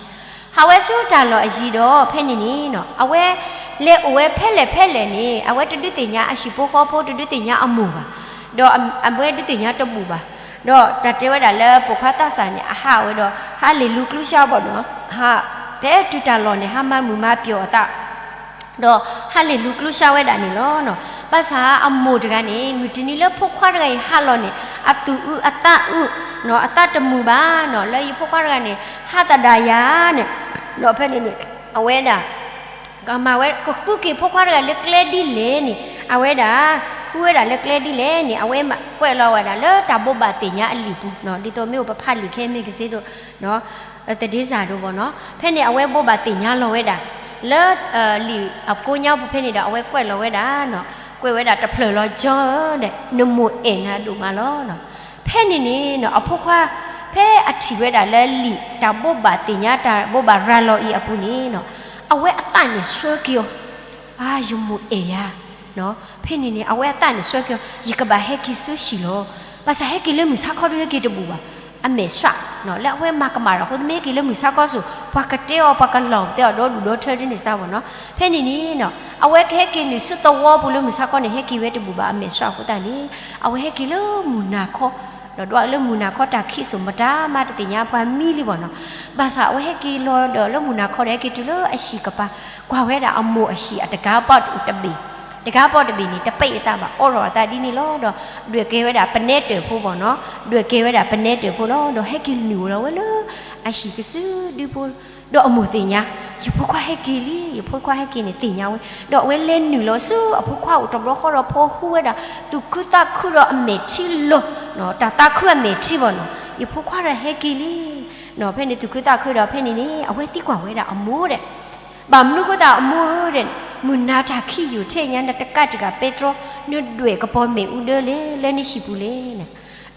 ဟးဝဲဆူတၢ်လီၢ်အယံၤဒီး ဖဲန့ၣ်န့ၣ်နီၤ အဝဲလဲၤအိၣ်ဝဲဖဲလဲၣ်ဖဲလဲၣ်န့ၣ် အဝဲတဒုးသ့ၣ်ညါအဟံၣ်ဖိဃီဖိ တဒုးသ့ၣ်ညါအမိၢ်ဘၣ်, ဒီးအဝဲဒုးသ့ၣ်ညါတဘူၣ်ဘၣ်. ဒီးတၢ်တဲဝဲဒၣ်လၢပိာ်ခွါသးစၢ်န့ၣ် အဟးဝဲဒီး ဟးလဲၤလူၤကျူစါဘၣ်နီၤ, ဟးဖဲတုၤတၢ်လီၢ်န့ၣ် ဟးမၤမုာ်မၤပျီၢ်အသး ဒီးဟးလဲၤလူၤကျူစါဝဲဒၣ်န့ၣ်လီၤ. ဘၣ်ဆၣ်အမိၢ်တဂၤန့ၣ် မုၢ်တနံၤလၢဖိခွါတဂၤအံၤဟးလီၤန့ၣ် အသူၣ်အုးအသးအုး, အသးတမုာ်ဘၣ်နီၤ, လၢယဖိခွါတဂၤန့ၣ် ဟးသဒၣ်ယၤန့ၣ်, ဒီးဖဲန့ၣ်န့ၣ် အဝဲဒၣ် ကမၤဝဲ ကဃုက့ၤဖိခွါတဂၤလၢကျဲဒ်လဲၣ်န့ၣ်, အဝဲဒၣ် ဃုဝဲဒၣ်လၢကျဲဒ်လဲၣ်န့ၣ် အဝဲကွဲးလီၤဝဲဒၣ်လၢတၢ်ဘိးဘၣ်သ့ၣ်ညါအလံာ်ပူၤ, ဒ်သိးမ့ၢ်အိၣ်ပဖးလံာ်ခဲမ့ၢ်ကစ့ဒိၣ် သဒ့စၢ်ဒိၣ်ဘၣ်နီၤ, ဖဲန့ၣ်အဝဲဘိးဘၣ်သ့ၣ်ညါလီၤဝဲဒၣ် လၢလံာ်အကိးညါပူၤဖဲန့ၣ်ဒီး အဝဲကွဲးလီၤဝဲဒၣ်, ကွဲးဝဲဒၣ်တဖျၢၣ်လီၤ, ကၠီဧၢဒီး နမိၢ်အဲၣ်နၤဒိၣ်မးလီၤ. ဖဲန့ၣ်န့ၣ် အဖိခွါ ဖဲအထံၣ်ဝဲဒၣ်လၢလံာ်တၢ်ဘိးဘၣ်သ့ၣ်ညါ တၢ်ဘိးဘၣ်ရၤလီၤအံၤအပူၤန့ၣ် အဝဲအသးန့ၣ်ဆှၢက့ၤအီၤ, အၢ ယမိၢ်အဲၣ်ယၤ, ဖဲန့ၣ်န့ၣ် အဝဲအသးန့ၣ်ဆှၢက့ၤအီၤ, ယကဘၣ်ဟဲက့ၤဆူဟံၣ်လီၤ. ဘၣ်ဆၣ်ဟဲက့ၤလၢမုၢ်ဆါခီဒီးဟဲက့ၤတဘူၣ်ဘၣ်, အမဲာ်ဆှး, လၢအဝဲမၤကမၣ်တၢ်အဃိ မ့ၢ်ဟဲက့ၤလၢမုၢ်ဆါခီဆူၣ် ပှၤကတဲအီၤ ပှၤကလီၤတဲအီၤ ဒီဒူၣ်ဒီထၢဒ်န့ၣ်စ့ၢ်ဘၣ်နီၤ. ဖဲန့ၣ်န့ၣ် အဝဲကဟဲက့ၤနုာ်ဆူသဝီပူၤလၢမုၢ်ဆါခီန့ၣ် ဟဲက့ၤဝဲတဘူၣ်ဘၣ် အမဲာ်ဆှးအဃိသတးန့ၣ် အဝဲဟဲက့ၤလၢမုၢ်နၤခီ, ဒီးဒွးလၢမုၢ်နၤခီတၢ်ခံးစိၣ်မတၤမးတသ့ၣ်ညါပှၤမံလံဘၣ်နီၤ. ဘၣ်ဆၣ်အဝဲဟဲက့ၤလီၤဒီးလၢမုၢ်နၤခီဒီး ဟဲက့ၤတုၤလၢအဟံၣ်ကပၤ, ကွၢ်ဝဲဒၣ်အမိၢ်အဟံၣ်အတကးပီၣ်တဘ့ၣ်, တကးပီၣ်တဘ့ၣ်န့ၣ် တပ့ၢ်အသးဘၣ် အိးထီၣ်အသးဒ်န့ၣ်လီၤ. ဒီးဒွဲၣ်ကဲဝဲဒၣ်ပနဲတၢၢ်ဖိဘၣ်နီၤ, ဒွဲၣ်ကဲဝဲဒၣ်ပနဲတၢၢ်ဖိလီၤ. ဒီးဟဲက့ၤနုာ်လီၤဝဲလၢအဟံၣ်ကစုဒုဖိ, ဒီးအမိၢ်သ့ၣ်ညါ, ယဖိခွါဟဲက့ၤလံ, ယဖိခွါဟဲက့ၤန့ၣ်သ့ၣ်ညါဝဲ, ဒီးအဝဲလဲၤနုာ်လီၤဆူအဖိခွါအိၣ်တဘျီဃီဒီး ဖိဃူဝဲဒၣ် သူၣ်ခုသးခုဒီးအမဲာ်ထံလီၤ, တၢ်သးခုအမဲာ်ထံဘၣ်နီၤ, ယဖိခွါဒီးဟဲက့ၤလံ. ဖဲန့ၣ်သူၣ်ခုသးခုဒီး ဖဲန့ၣ်န့ၣ် အဝဲသံကွၢ်ဝဲဒၣ်အမိၢ်ဒီး ဘၣ်မနုၤဃိသတးအမိၢ်ဧၢဒီး မုၢ်နၤတၢ်ခံးယိာ်ထဲညါ နတကးတံာ်ဃာ်ပဲတြီ နဒွဲၣ်ကပီၤမ့ၣ်အူဒၢလဲၣ် လၢနဟံၣ်ပူၤလဲၣ်န့ၣ်.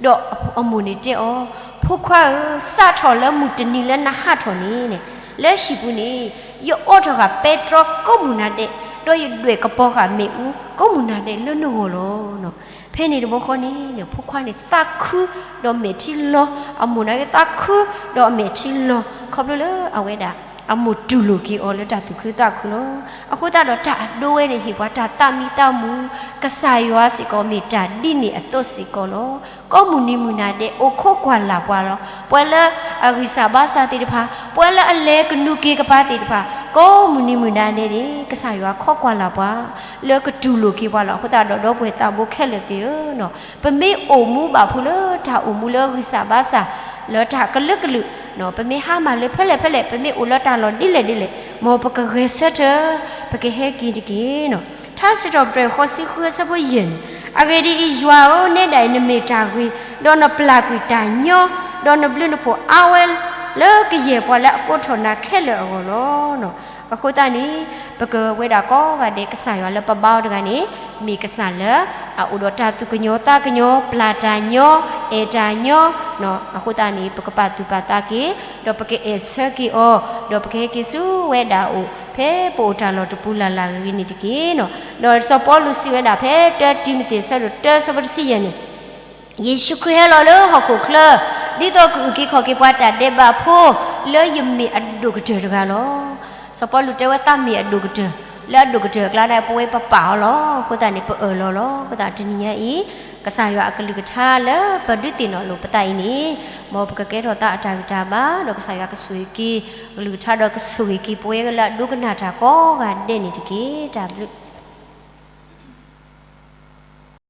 ဒီးအမိၢ်န့ၣ်တဲအီၤ, ဖိခွါဧၢ, စးထီၣ်လၢမုၢ်တနံၤလၢနဟးထီၣ်န့ၣ်န့ၣ် လၢဟံၣ်ပူၤန့ၣ် ယအိးထီၣ်ဃာ်ပဲတြီကိးမုၢ်နၤဒဲး, ဒီးယဒွဲၣ်ကပီၤဃာ်မ့ၣ်အူကိးမုၢ်နၤဒဲးလၢနဂီၢ်လီၤ. ဖဲန့ၣ်တဘျီဃီန့ၣ် ဖိခွါန့ၣ်သးခု ဒီးမဲာ်ထံလီၤ, အမိၢ်န့ၣ်က့သးခု ဒီးအမဲာ်ထံလီၤ ခီဖျိလၢအဝဲဒၣ် အမိၢ်တူၢ်လိာ်က့ၤအီၤလၢတၢ်သူၣ်ခုသးခုလီၤ. အဃိသတးဒီးတၢ်အဒိဝဲန့ၣ် ဟ့ၣ်ပှၤတၢ်သးမံသးမူ, ကစၢ်ယွၤစ့ၢ်ကီးမ့ၢ်တၢ်ဒ်န့ၣ်အသိးစ့ၢ်ကီးလီၤ. ကိးမုၢ်နံၤမုၢ်နၤဒဲး အိၣ်ခိးကွၢ်လၢ်ပှၤလီၤ. ပှၤလၢအဂံၢ်စၢ်ဘါစၢ်သ့ၣ်တဖၣ်, ပှၤလၢအလဲၤကနူးက့ၤကပၤသ့ၣ်တဖၣ်, ကိးမုၢ်နံၤမုၢ်နၤဒဲးန့ၣ် ကစၢ်ယွၤခိးကွၢ်လၢ်ပှၤ လၢကတူၢ်လိာ်က့ၤပှၤလီၤ. အဃိသတးဒီး ဒီပုၢ်ဝဲၢ်သးဘိခဲလၢာ်သ့ၣ်ဧၢ, ပမ့ၢ်အိၣ်မူဘၣ်ဖိလၢတၢ်အိၣ်မူလၢဂံၢ်စၢ်ဘါစၢ် လၢတၢ်ကလုာ်ကလုာ်, ပမ့ၢ်ဟါမၢ်လၢဖဲလဲၣ်ဖဲလဲၣ်, ပမ့ၢ်အိၣ်လၢတၢ်လီၢ်ဒ်လဲၣ်ဒ်လဲၣ်, မ်ပကဂဲၤဆၢထၢၣ်, ပကဟဲက့ၤတက့ၢ်. ထါစံးထီၣ်ပတြၢၤ ဃိးဆံဃု အဆၢဖိယဲၢ်န့ၣ်, အဂ့ၢ်ဒ်အံၤ, ယွၤဧၢ, နဲဒၣ်အံၤ နမ့ၢ်တၢ်ဂ့ၤ, ဒီးနပျၢ်ကွံာ်တၢ်ညီ, ဒီးနဘျုးနဖှိၣ်အါဝဲ လၢကယဲၢ်ပှၤလၢအကိးထီၣ်နၤခဲလၢာ်အဂီၢ်လီၤ. အဃိသတးန့ၣ် ပကဝဲဒၣ်ကိးဂၤဒဲး ကစၢ်ယွၤလၢပဘါအီၤတဂၤန့ၣ် မ့ၢ်ကစၢ်လၢအအိၣ်ဒီးတၢ်သူၣ်ကညီၤသးကညီၤ, ပျၢ်တၢ်ညီ, အဲၣ်တၢ်ညီ, အဃိသတးန့ၣ် ပကပာ်သူၣ်ပာ်သးက့ၤ, ဒီးပကအဲၣ်ဆၢက့ၤအီၤ, ဒီးပကဟဲက့ၤဆူဝဲဒၣ်အအိၣ် ဖဲပအိၣ်တၢ်လီၢ်တပူၤလၢ်လၢ်ဂ့ၤဂ့ၤန့ၣ်တက့ၢ်. ဒီးစီၤပီလူးစံးဝဲဒၣ်ဖဲ တၢတံၤမသ့း အဆၢဒိၣ်တၢ အဆၢဖိတဆံယဲၢ်န့ၣ်, ယ့ၣ်ၡူးခရံာ်ဟဲလီၤလၢဟီၣ်ခိၣ်ချၢ ဒ်သိးကအုၣ်က့ၤခီၣ်က့ၤပှၤတၢ်ဒဲးဘးဖိ လၢယမ့ၢ်အဒိၣ်ကတၢၢ်တဂၤလီၤ. စီၤပီလူးတဲဝဲသးမ့ၢ်အဒိၣ်ကတၢၢ်, လၢအဒိၣ်ကတၢၢ်အကျါဒၣ် ပဝဲပပာ်အီၤလီၤ. အဃိသတးန့ၣ် ပအၢၣ်လီၤလီၤ. အဃိသတးတနံၤညါအံၤ ကစၢ်ယွၤအကလုၢ်ကထါလၢပဒုးသ့ၣ်နီၣ်လိာ်ပသးအံၤန့ၣ်, မ်ပကကဲထီၣ်သးအတၢ်ဂံၢ်တၢ်ဘါ, ဒီးကစၢ်ယွၤကဆိၣ်ဂ့ၤက့ၤ ကလုၢ်ကထါဒီးကဆိၣ်ဂ့ၤက့ၤပဝဲလၢအဒိကနၣ်တၢ်ကိးဂၤဒဲးန့ၣ်တက့ၢ်. တၢ်ဘျုး